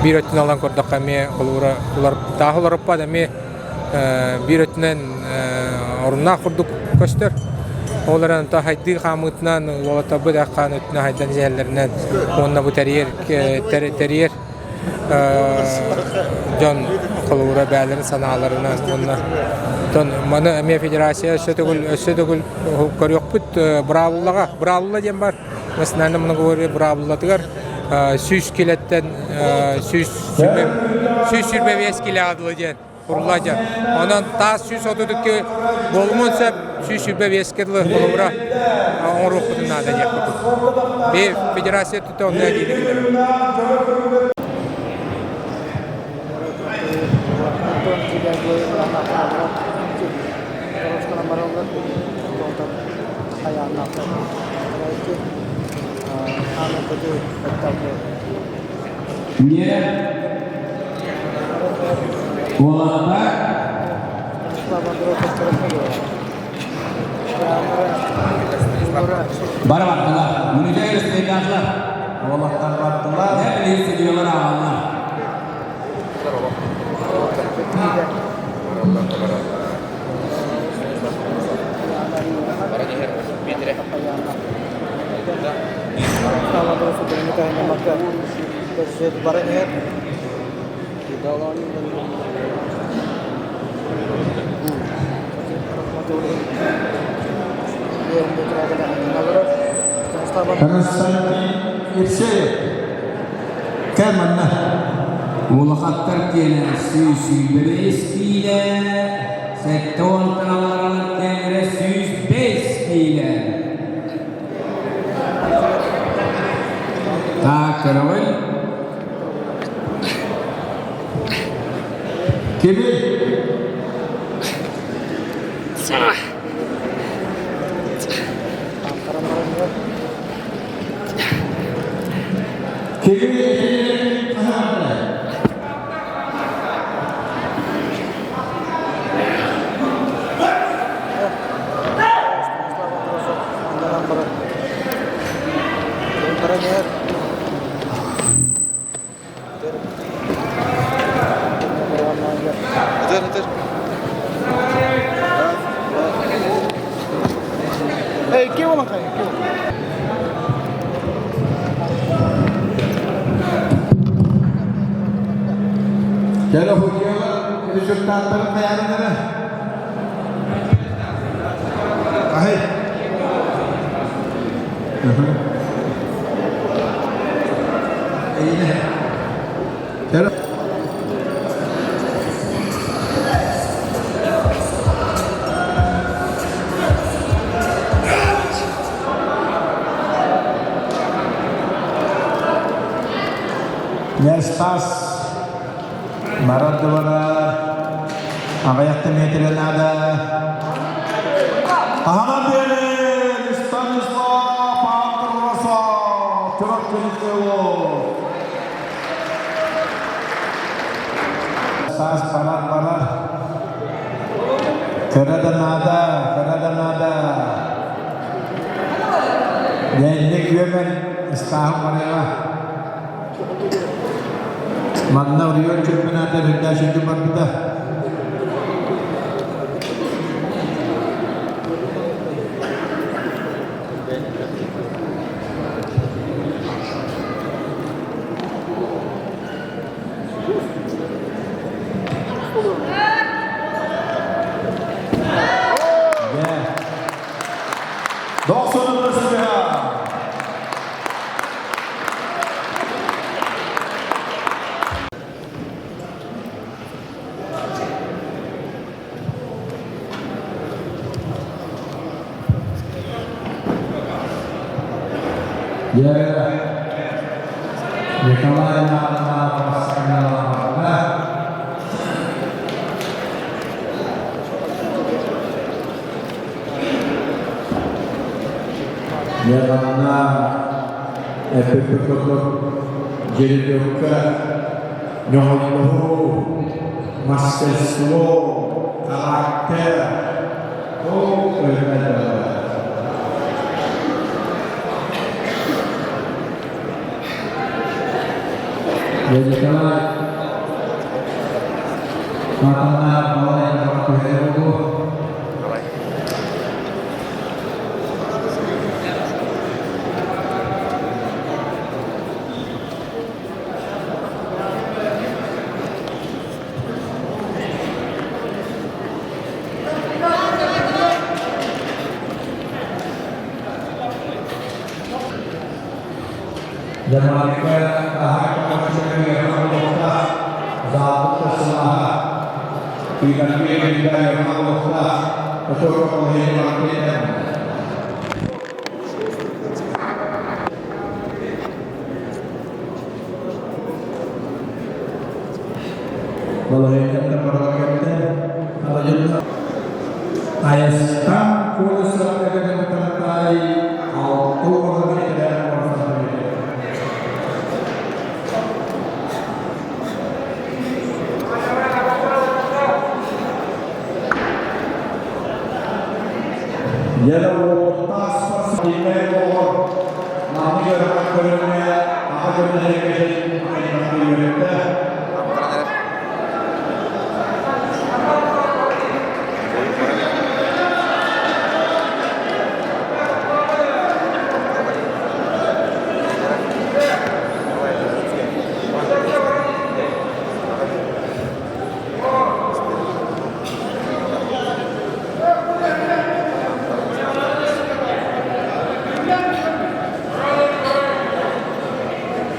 Speaker 13: биир өттүн алан көрдөххө эмиэ холобура улар тааһы уларыппат эмиэ биир өттүнэн оруннаах курдук көстөр. Ол эрэн онто хайдыы хаамыытынан уолаттарбыт хаан өттүнэн хайдан иһэллэринэн уонна бу тэрийэр тэрийэр. Дьон холобура бэйэлэрин санааларынан уонна оттон маны эмиэ федерация өссө төгүл өссө төгүл көрүөхпүт быраабылаҕа быраабыла диэн бар национальный многоборье быраабылатыгар 100 килэттэн 125 килэҕэ дылы диэн курулла Онон таас 132 буолумун сөп 125 дылы холобура оҥоруохпутун наада диэхпит. Би федерация өттүттэн онно этиини киллэрэр.
Speaker 4: Не Уолаттар Бары бардылар. Мүнүтэ өрөспүйдаахлар. Уолаттар бардылар. Не билигин судьуйалар ааҕаллар. Константин Евсеев кэм манна
Speaker 14: Улахаттар киэнэ 125 киилэ, 70 алларалар киэннэрэ 105 киилэ. Так, көрөҕүн.
Speaker 4: Кими? Кими? Кэлэ худьялар результаттарын хайааннара Аһай. Стас Марат Дыбара аҕыйах метрэ наада. Аһана биэрин Станислав Андросов Чурапчы Стас барар барар. Кыра да наада, кыра да наада. Дьэнник үөмэн Стаһым барыаҕа. Манна Орион чемпионата үрдээх сүрдүк барбыта. Николай Ивановна Дьэ, эппиппит курдук дьири-дьокка ньоҕойдоһуу, мастерство, характер ол өрүмэллэрэ. Дьэ, Николай Матана балай түһэрэ буолуо. Дьамаалга таһаар буолуохтаах, заалбыт сылааһа, тыынаргыы билбэ буолуохтаах, отур олоһуйун Балаһыанньаттан бараларга Айастан куоластарга алты уорган Дьэ, уоттаах спортсмен оҕолор маннык ыарахан көрүҥҥэ аҕа дьон үөрэттэ.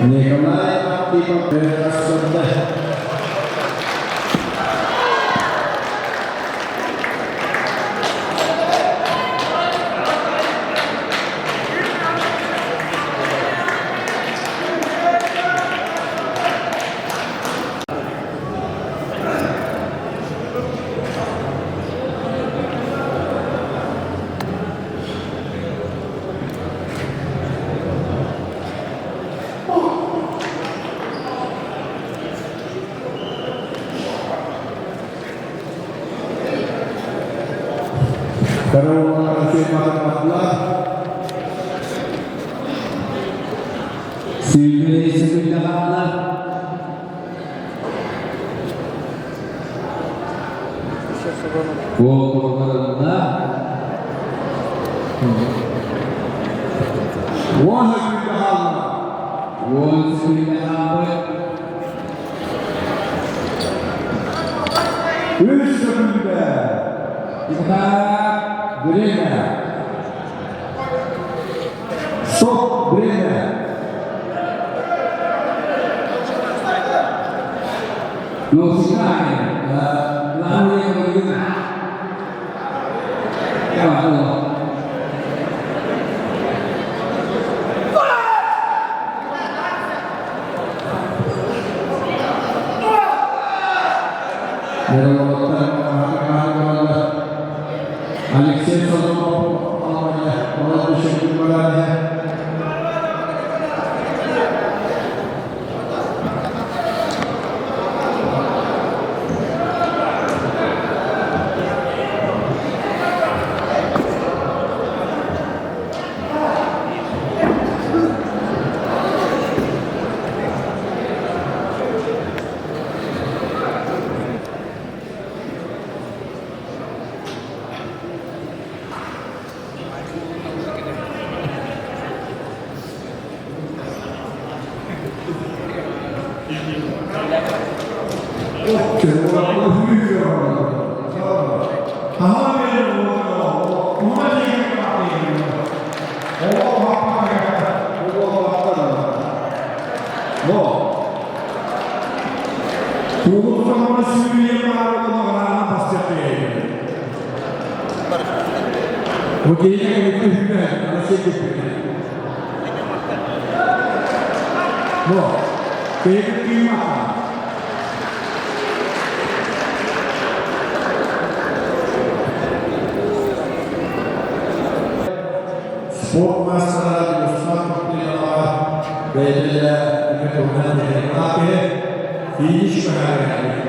Speaker 4: Николай Антипов Рассудда.
Speaker 14: Сүүрбэ хаалла. Уокуруктарында
Speaker 4: 10 сүүрбэ хаалла.
Speaker 14: 10 сүүрбэ хаалбыт.
Speaker 4: 3 сүүрбэ.
Speaker 14: Итак, время.
Speaker 4: Стоп, время.
Speaker 14: Ну, снимаем. Главное, Давай,
Speaker 4: Алексей Соломов, Молодой. Спорт мастера Руслан Купринова бэйэлэрэ финиш көһөрөр.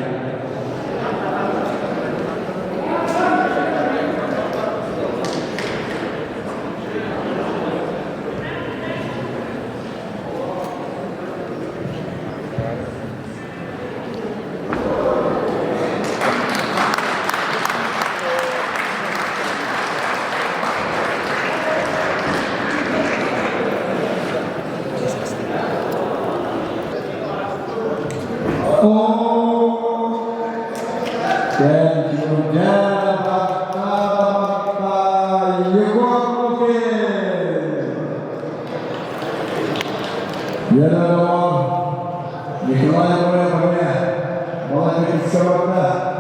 Speaker 4: Дьэ, Николай Боря Балай барда.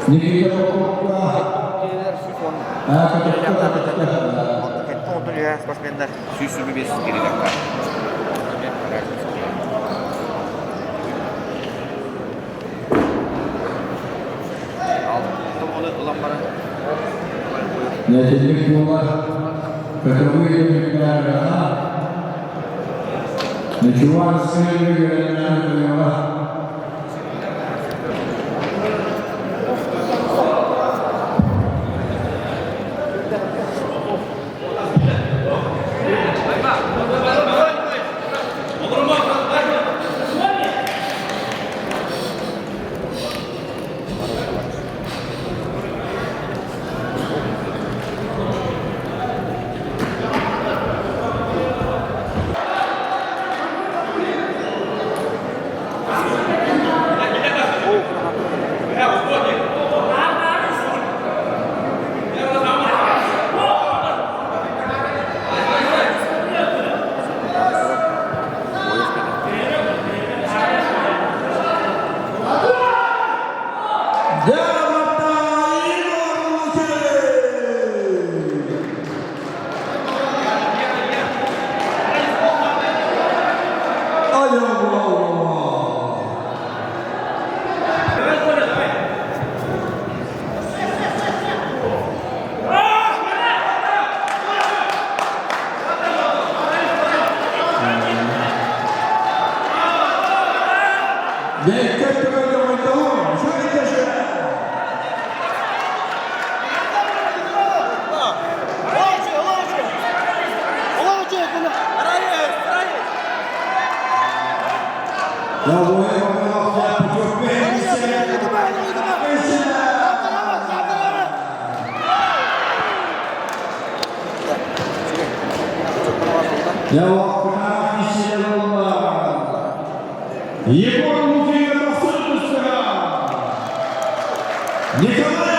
Speaker 4: Никита
Speaker 10: Спортсменнар 125 килограмм.
Speaker 14: Нәтижелік буолар Петровые Нечуванская Егор Лукин Николай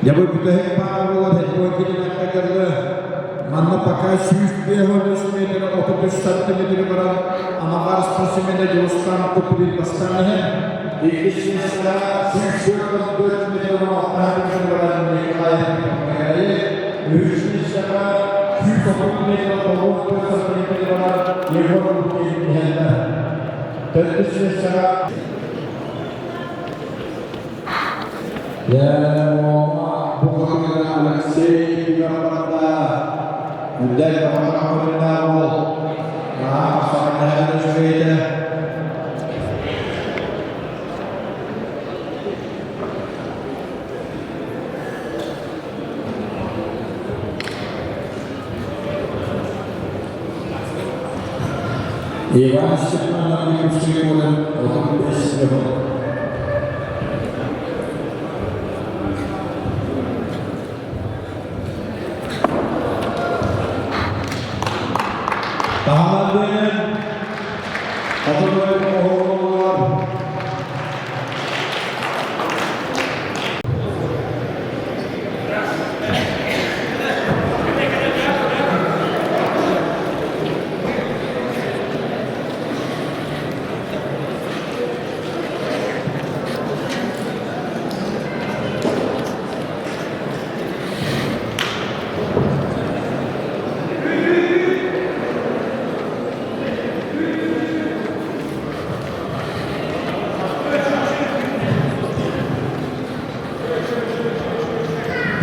Speaker 4: Дьэ бу бүтэһик баар буолар һэддуон кэллэ. Манна пока 153 метр 33 сантиметры баран Амаҕар спортсмена Дьулустан Куприн бастаан иһэр. Иккис миэстэҕэ 144 метр 16 метр баран Николай Михайлов. Үһүс миэстэҕэ 130 метр 94 сантиметр баран Егор Лукин иһэллэр. Төрдүс миэстэҕэ Дьэ, бу хотугуна Алексей барда. Үрдэл баҕана ол. Наһаа саҕана үчүгэйдэ. Иван Степанович Кустугунан 35 жыл. Таһаҕаллыын хотугу оһоллоллор.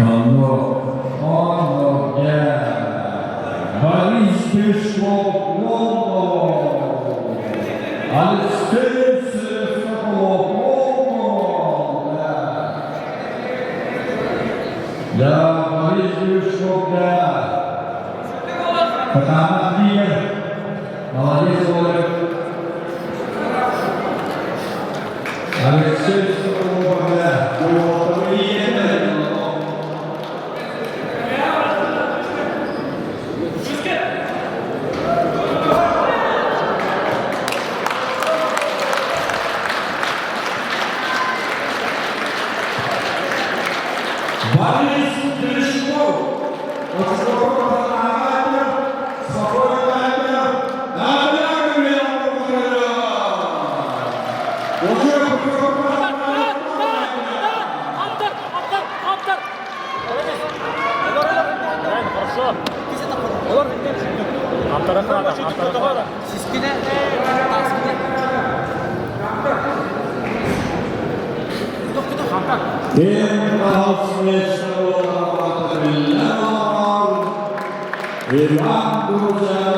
Speaker 4: Оно, оно, дьэ, Борис Пешков Алексей Соколов Да, Борис Пешков, да. Кытаанах диир. Молодец, Олег. Алексей Соколов, да. Борис Терешков, Иван Друзья,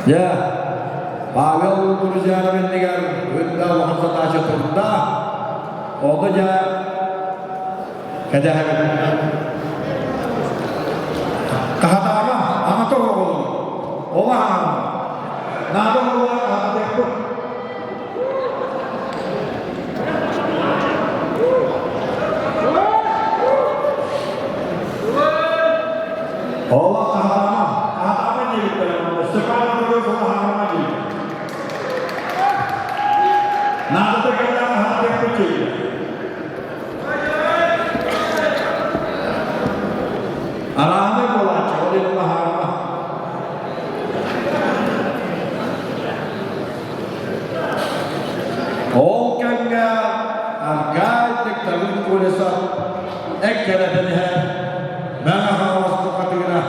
Speaker 4: Дьэ, Павел Друзьянов иннигэр үрдэ улахан задача турда. Ону дьэ кэтэһэбит. Хаһатаама, аҥата оҕолор. Ол аһаама. Наада буолар аһатыахпыт. Ола хаһаама, хаһаама диэбиттэр онно. Степан Андреев ола хаһаама диэбит. Наадата кэллэҕинэ аһатыахпыт диэбит. Арааһынай буолааччы, ол иһин хаһаама. Ол кэмҥэ Аркадий Давыд Колесов эккирэтэн иһэр Мэҥэ Хаҥалас бухатыыра.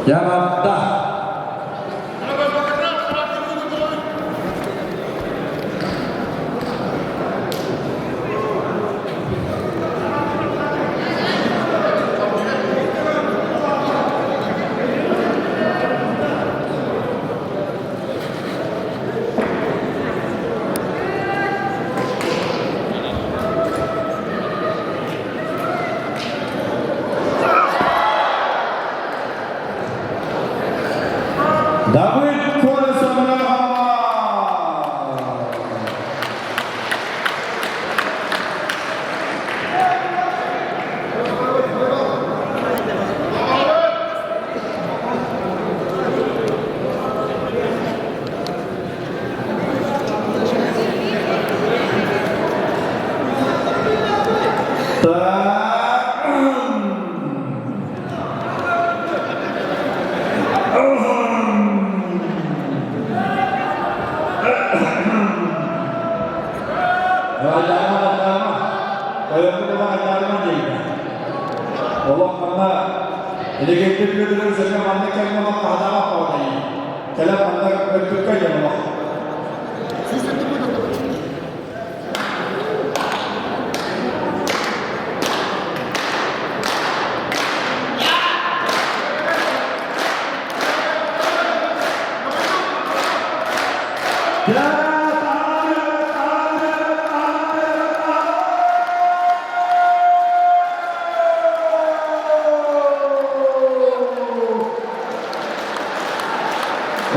Speaker 4: Дьэ барда.
Speaker 3: Айдаама, айдаама. Тойоннук ыла айдаарыма диэбитэ. Олох манна Илигирдик бүлүлүр сөпө маннык кэмҥэ олох хаһадаах оҕотайын. Кэлэн манна өттүккэ диэн олох.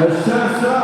Speaker 3: Өссө-өссө!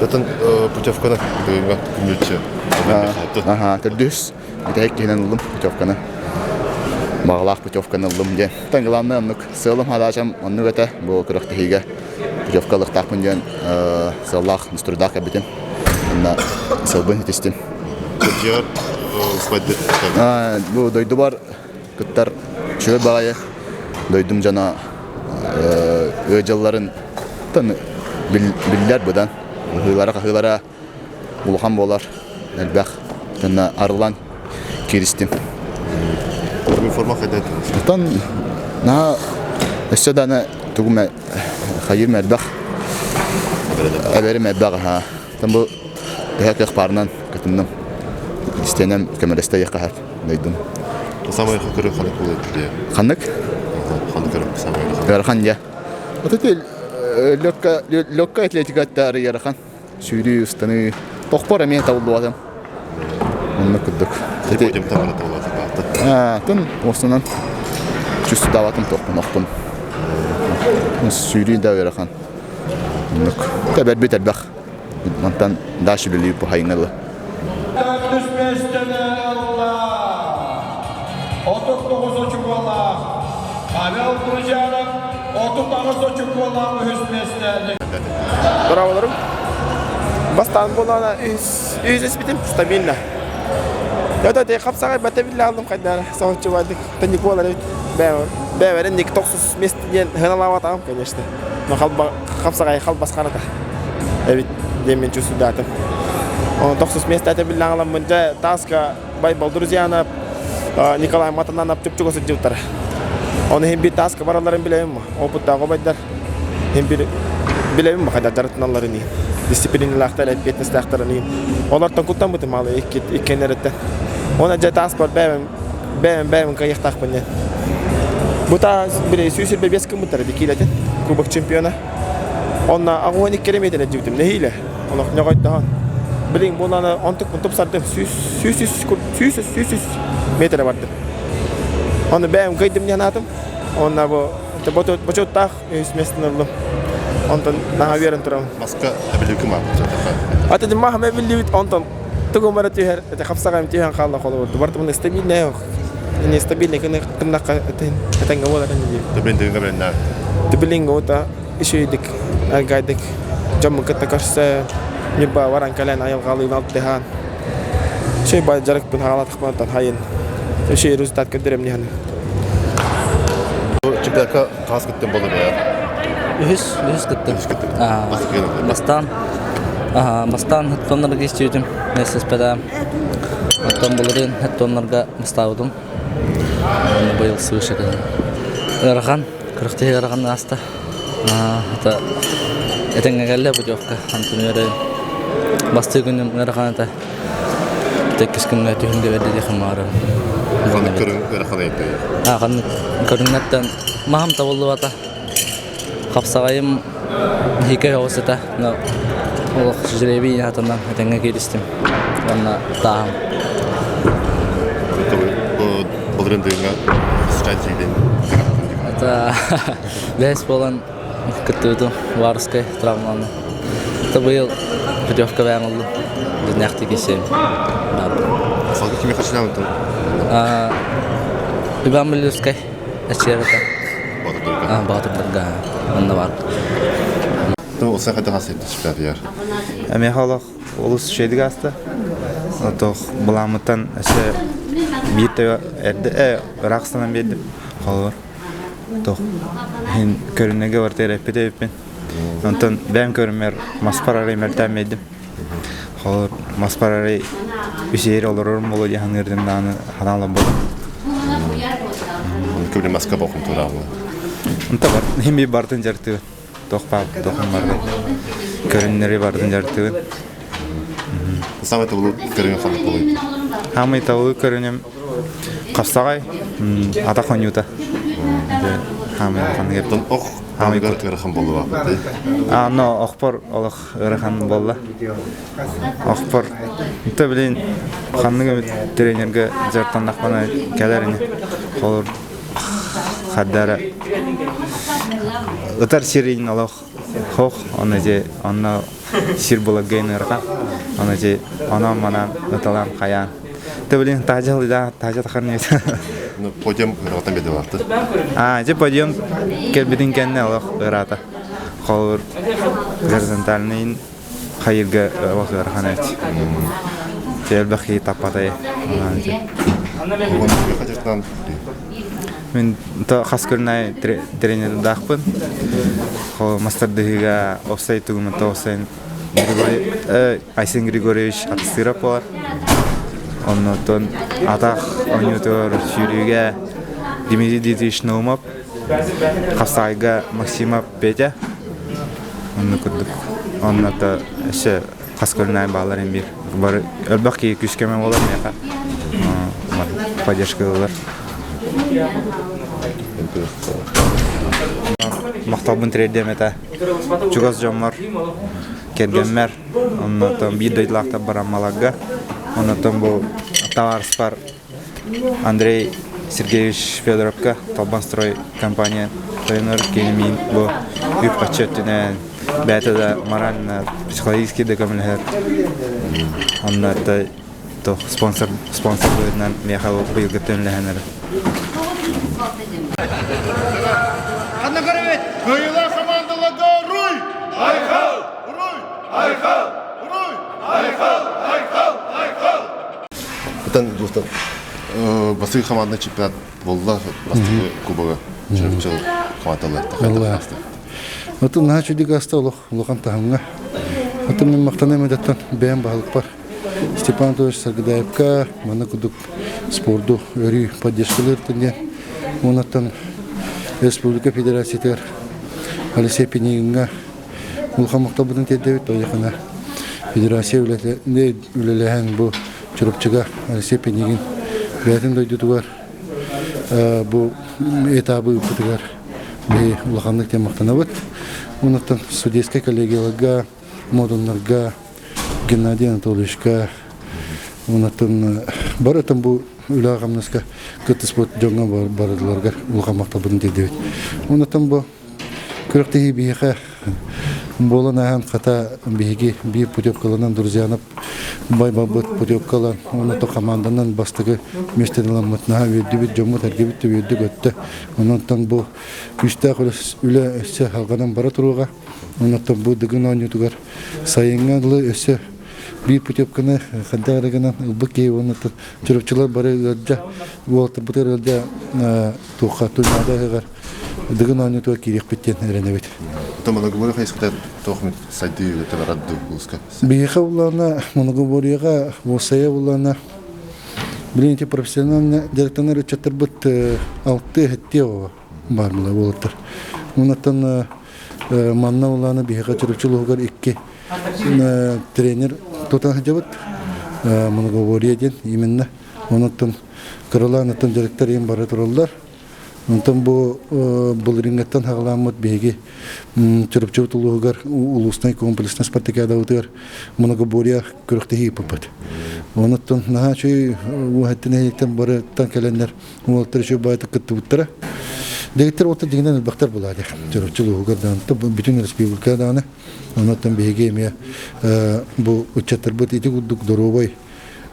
Speaker 10: Отон путевканы бүгүҥҥэ күннүччү.
Speaker 15: Аха, төрдүс. Бүтэһик киһинэн ыллым путевканы. Баҕалаах путевканы ыллым диэн. Тан главное оннук сыалым хадаачам оннук этэ бу күрэхтэһиигэ путевка ылыахтаахпын диэн сыаллаах настродаах кэлбитим. Онно сылбын ситистим. Бу дойдубар кыттар үчүгэй баҕайы дойдум дьоно ыалдьалларын биллэр быдан ыһыылара-хаһыылара улахан буолар элбэх уонна арыллан кииристим.
Speaker 10: Форма хайда
Speaker 15: Оттон наһаа өссө даҕаны тугум хайыым элбэх эбэрим элбэх аһаа. Оттон бу төһө кыах баарынан кытынным. Истиэнэм көмөлөстө диэххэ сөп дойдум.
Speaker 10: Самай көрө ханнык буолуой диye.
Speaker 15: Ханнык?
Speaker 10: Ханнык көрө самай
Speaker 15: Ыарахан дьэ. Вот это легкая легкая атлетика это ыарахан. Сүүрүү, ыстаныы. Тохпор эмиэ табыллыбатым. Оннук курдук. Тын осунан чувствоватым тохпун охпун. Сүүрүү да ыарахан. Оннук. Тэбэрбит элбэх. Мантан дальше үлэлиир бу хайыҥа
Speaker 3: Төрдүс миэстэни ылла 39 очукуолаах Павел Друзьянов 38 очукуолаах үһүс миэстэни.
Speaker 16: Браvolарым. Бастаан буолаана үһүс үһүс стабильно. Это те хапсаҕай бата биллэ алдым хайдара соһуччу бардык. Тэнник буолар эбит. Бэйэбэрин ник тохсус место диэн хыналаабатаҕым, конечно. Но хапсаҕай халбасханата эбит диэн чувствудаатым. Тохсус место биллэн аламмын дьэ тааска Байбал Друзьянов, Николай Матананов чупчуга сылдьыбыттара. Оны иһин биир тааска баралларын билэбин опыттаах обайдар иһин бир билэбин хайда дьарыктаналларын иһин дисциплиналаахтар, эппиэтинэстээхтэрин иһин. Олортон куттаммытым алы иккиэннэриттэн. Оны дьэ тааспар бэйэм бэйэм бэйэм кыайыахтаахпын диэн. Бу таас били 125 гыммыттара дикиилэтин кубок чемпиона. Онно аҕуһан иккere метр дьибитим нэһиилэ. Олох ньоҕойдоһон. Билин буоланы онтук тупсардым 100 100 100 100 метр бардым. Оны бэйэм кыйдым диэн аатым. Онно бу бочуоттаах үс местен ыллым. Онтон наһаа үөрэн турабын.
Speaker 10: Маска эбиликим
Speaker 16: Аты маһым эбиллибит онтон тугум эрэ түһэр, эти хапсаҕайым түһэн хаалла холобурду. Бартымын стабильный не стабильный кыннакка этенге буолар ини диир.
Speaker 10: Түбүн бенна.
Speaker 16: Түбүлиҥ ута үчүгүйдик аргайдык дьоммун кытта көрсө Ньурба баран кэлэн айылҕалыын алтыһан үчүгэй бай дьарыкпын хаалатахпынаттан хайын үчүгэй результат көрдөрөм диһаны.
Speaker 10: Чемпионатка хас кыттым болду бэйэ?
Speaker 17: Үһүс, үһүс кыттым. Бастаан, бастаан хыттоннарга истибитим, ССПда. Оттон былырыын хаттоннорго бастаабытым. Уонна быйыл свыше кэлэн. Ыарахан, күрэхтэһии ыарахан ааста. Это этэҥҥэ кэллэ путевка. Антон үөрэ бастыы күнүм ыарахан этэ. Тэккис күҥҥэ түһүнгэ бэрди диэхим баҕарабын.
Speaker 10: Ханнык көрүҥ ыарахан этэй?
Speaker 17: А, ханнык көрүҥнэртэн маһым табыллыбата. Хапсаҕайым иһикэ оҕус этэ. Но олох жребий аатынан этэҥҥэ кииристим. Уонна тааһым.
Speaker 10: Былырын дыҥҥа скачигин.
Speaker 17: Это бэс буолан кыттыбытым Варскай травмаланна. Это быйыл путевка бэйэм ыллым. Дьиннээхтик кисиэм.
Speaker 10: Салгы кими хачынаабытын?
Speaker 17: Иван Милюскай эчиэрэтэ. Баатырдарга. Онно бар.
Speaker 10: Ол саха да хасыт чемпионат
Speaker 1: Эмиэхэ олох олус үчүгэйдик ааста. Отох былааммыттан өссө биир төбө эрдэ э ыраах санан биэрдим. Холобур. Тох иһин көрүнэгэ барыта эрэппит эбиппин. Онтон бэйэм көрүммэр маспар арай мөлтөөн биэрдим. Холобур маспар арай үсэйэр олорорум буолуо дии саныырдым даҕаны ханаан олорботум.
Speaker 10: Көбүнэ маска бохун тураабы.
Speaker 1: Онто бар, иһин би бартын дьартыбын. Тох паап, тохун барды. Көрүннэри бартын дьартыбын.
Speaker 10: Самый табылы көрүҥ ханнык болуй?
Speaker 1: Хамый табылы көрүнүм хапсаҕай, атах оонньуута. Хаамый ханнык
Speaker 10: Оттон ох хаамыгар ыарахан буолуо
Speaker 1: А, но охпор олох ыарахан буолла. Охпор то билин ханнык эмит тренерге дьарыктаннахпына кэлэр ини. Холор хардара ытар сирин олох хох оны же онно сир булаггайын ыарахан оны же онон манан ыталаан хайаан Ты, блин, таажа да, таажа тахар
Speaker 10: Ну, подиум ыраатан беде бааты.
Speaker 1: А, же подиум келбитин кэннэ олох ыраата. Холур горизонтальный хайырга олох ыарахан эбит. Элбэх киһи таппатай. Мин то хас көрүнай тренердаахпын. Хол мастардыһыга офсай тугумата офсайн Григорий Айсен Григорьевич Атыстыырап буолар. Оннуттан атах оонньуутугар сүүрүүгэ Дмитрий Дмитриевич Наумов, Хасайга Максимов Петя. Онну курдук. Онно өссө хас көрүнээн баалар им биир. Бары элбэх киһи күүскэмэ буолар миэхэ. Поддержка ылар. Махталбын тириэрдиэм этэ. Чугас дьоммор кэргэммэр, оннотон биир дойдулаахтар бараммаларга, оннотон бу табаарыспар Андрей Сергеевич Федоровка Толбанстрой компания тойонор кини бу үп-харчы өттүнэн бэйэтэ да морально психологически да көмөлөһөр онно то спонсор спонсор быһыытынан миэхэ быйылгыттан үлэһэн эрэр.
Speaker 3: Ханна көрөбүт?
Speaker 5: Кыайыылаах хамаандаларга Руй! Айхал! Руй! Айхал! Руй! Айхал! Айхал! Айхал!
Speaker 10: Итан дустар бастакы хамаанда чемпионат буолла бастакы кубога Чурапчы хамаандалар
Speaker 18: Алла. Отун наһаа чүдүк аста олох улахан таһымҥа. Отун мин махтаныам эдэттэн бэйэм баһылыкпар Степан Анатольевич Саргыдаевка манна курдук спорду өрүү поддержкалыыртын диэн уонаттан республика федерациятыгар Алексей Пинигиҥҥа улахан махталбытын тиэрдэбит ойохуна федерация үлэлэһэн бу Чурапчыга Алексей Пинигин бэйэтин дойдутугар бу этабы ыыппытыгар биһи улаханнык диэн махтанабыт. Онуттан судейскай коллегияларга, модуннарга Геннадий Анатольевичка онуттан барытын бу үлэҕэ-хамнаска кыттыспыт дьоҥҥо барыларыгар улахан махталбытын тиэрдэбит. Онуттан бу күрэхтэһии биһиэхэ буолан ааһан хата биһиги биир путевкаланан друзьянап байбалбыт путевкалан онуттан команданан бастакы миэстэни ыламмыт наһаа үөрдүбүт дьоммут эргибит да үөрдүк өттө онуттан бу күүстээх үлэ өссө салҕанан бара туруоҕа Оннуттан бу Дыгын оонньуутугар сайыҥҥа дылы өссө биир путевканы хайдах эрэ гынан ылбыт киһи уонна чурапчылар бары ыалдьа уолаттарбытыгар ыалдьа туохха Туймаада ыһыаҕар Дыгын оонньуутугар киириэхпит диэн эрэнэбит.
Speaker 10: Моногоборье хайысхата туох сайдыы үлэтэ барар дуу улууска?
Speaker 18: Биһиэхэ буллаҕына моногоборьеҕа уопсайа буллаҕына. Билигин ити профессионально дьарыктанар ыччаттарбыт алты хэттиэ оҕо баар була уолаттар. Оннуттан манна улаана биһиэхэ Чурапчы улууһугар икки тренер тутан сылдьабыт. Многоборье диэн именно. Онуттан кыралаан оттон дьарыктар иһин бара тураллар. Онтон бу былырыыҥҥыттан хаҕаламмыт биһиги Чурапчыбыт улууһугар улуусный комплекснай спартакиадабытыгар многоборье күрэхтэһии ыыппыппыт. Онуттан наһаа үчүгэй уоһаттан нэһилиэктэн барыттан кэлэннэр уолаттар үчүгэй баайытык кыттыбыттара. Дэгиттэр уолаттар дьиҥинэн элбэхтэр булаа диэх Чурапчы улууһугар даҕаны бүтүн республика даҕаны. Онуттан биһиги эмиэ бу ыччаттарбыт ити курдук доруобай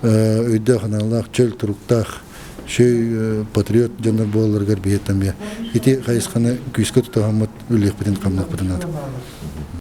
Speaker 18: өйдөөх-санаалаах, чөл туруктаах, шөй патриот дьоннор буолалларыгар биһиэттэн ити хайысханы күүскэ тутуһаммыт үлэлиэхпитин хамныахпытын наада.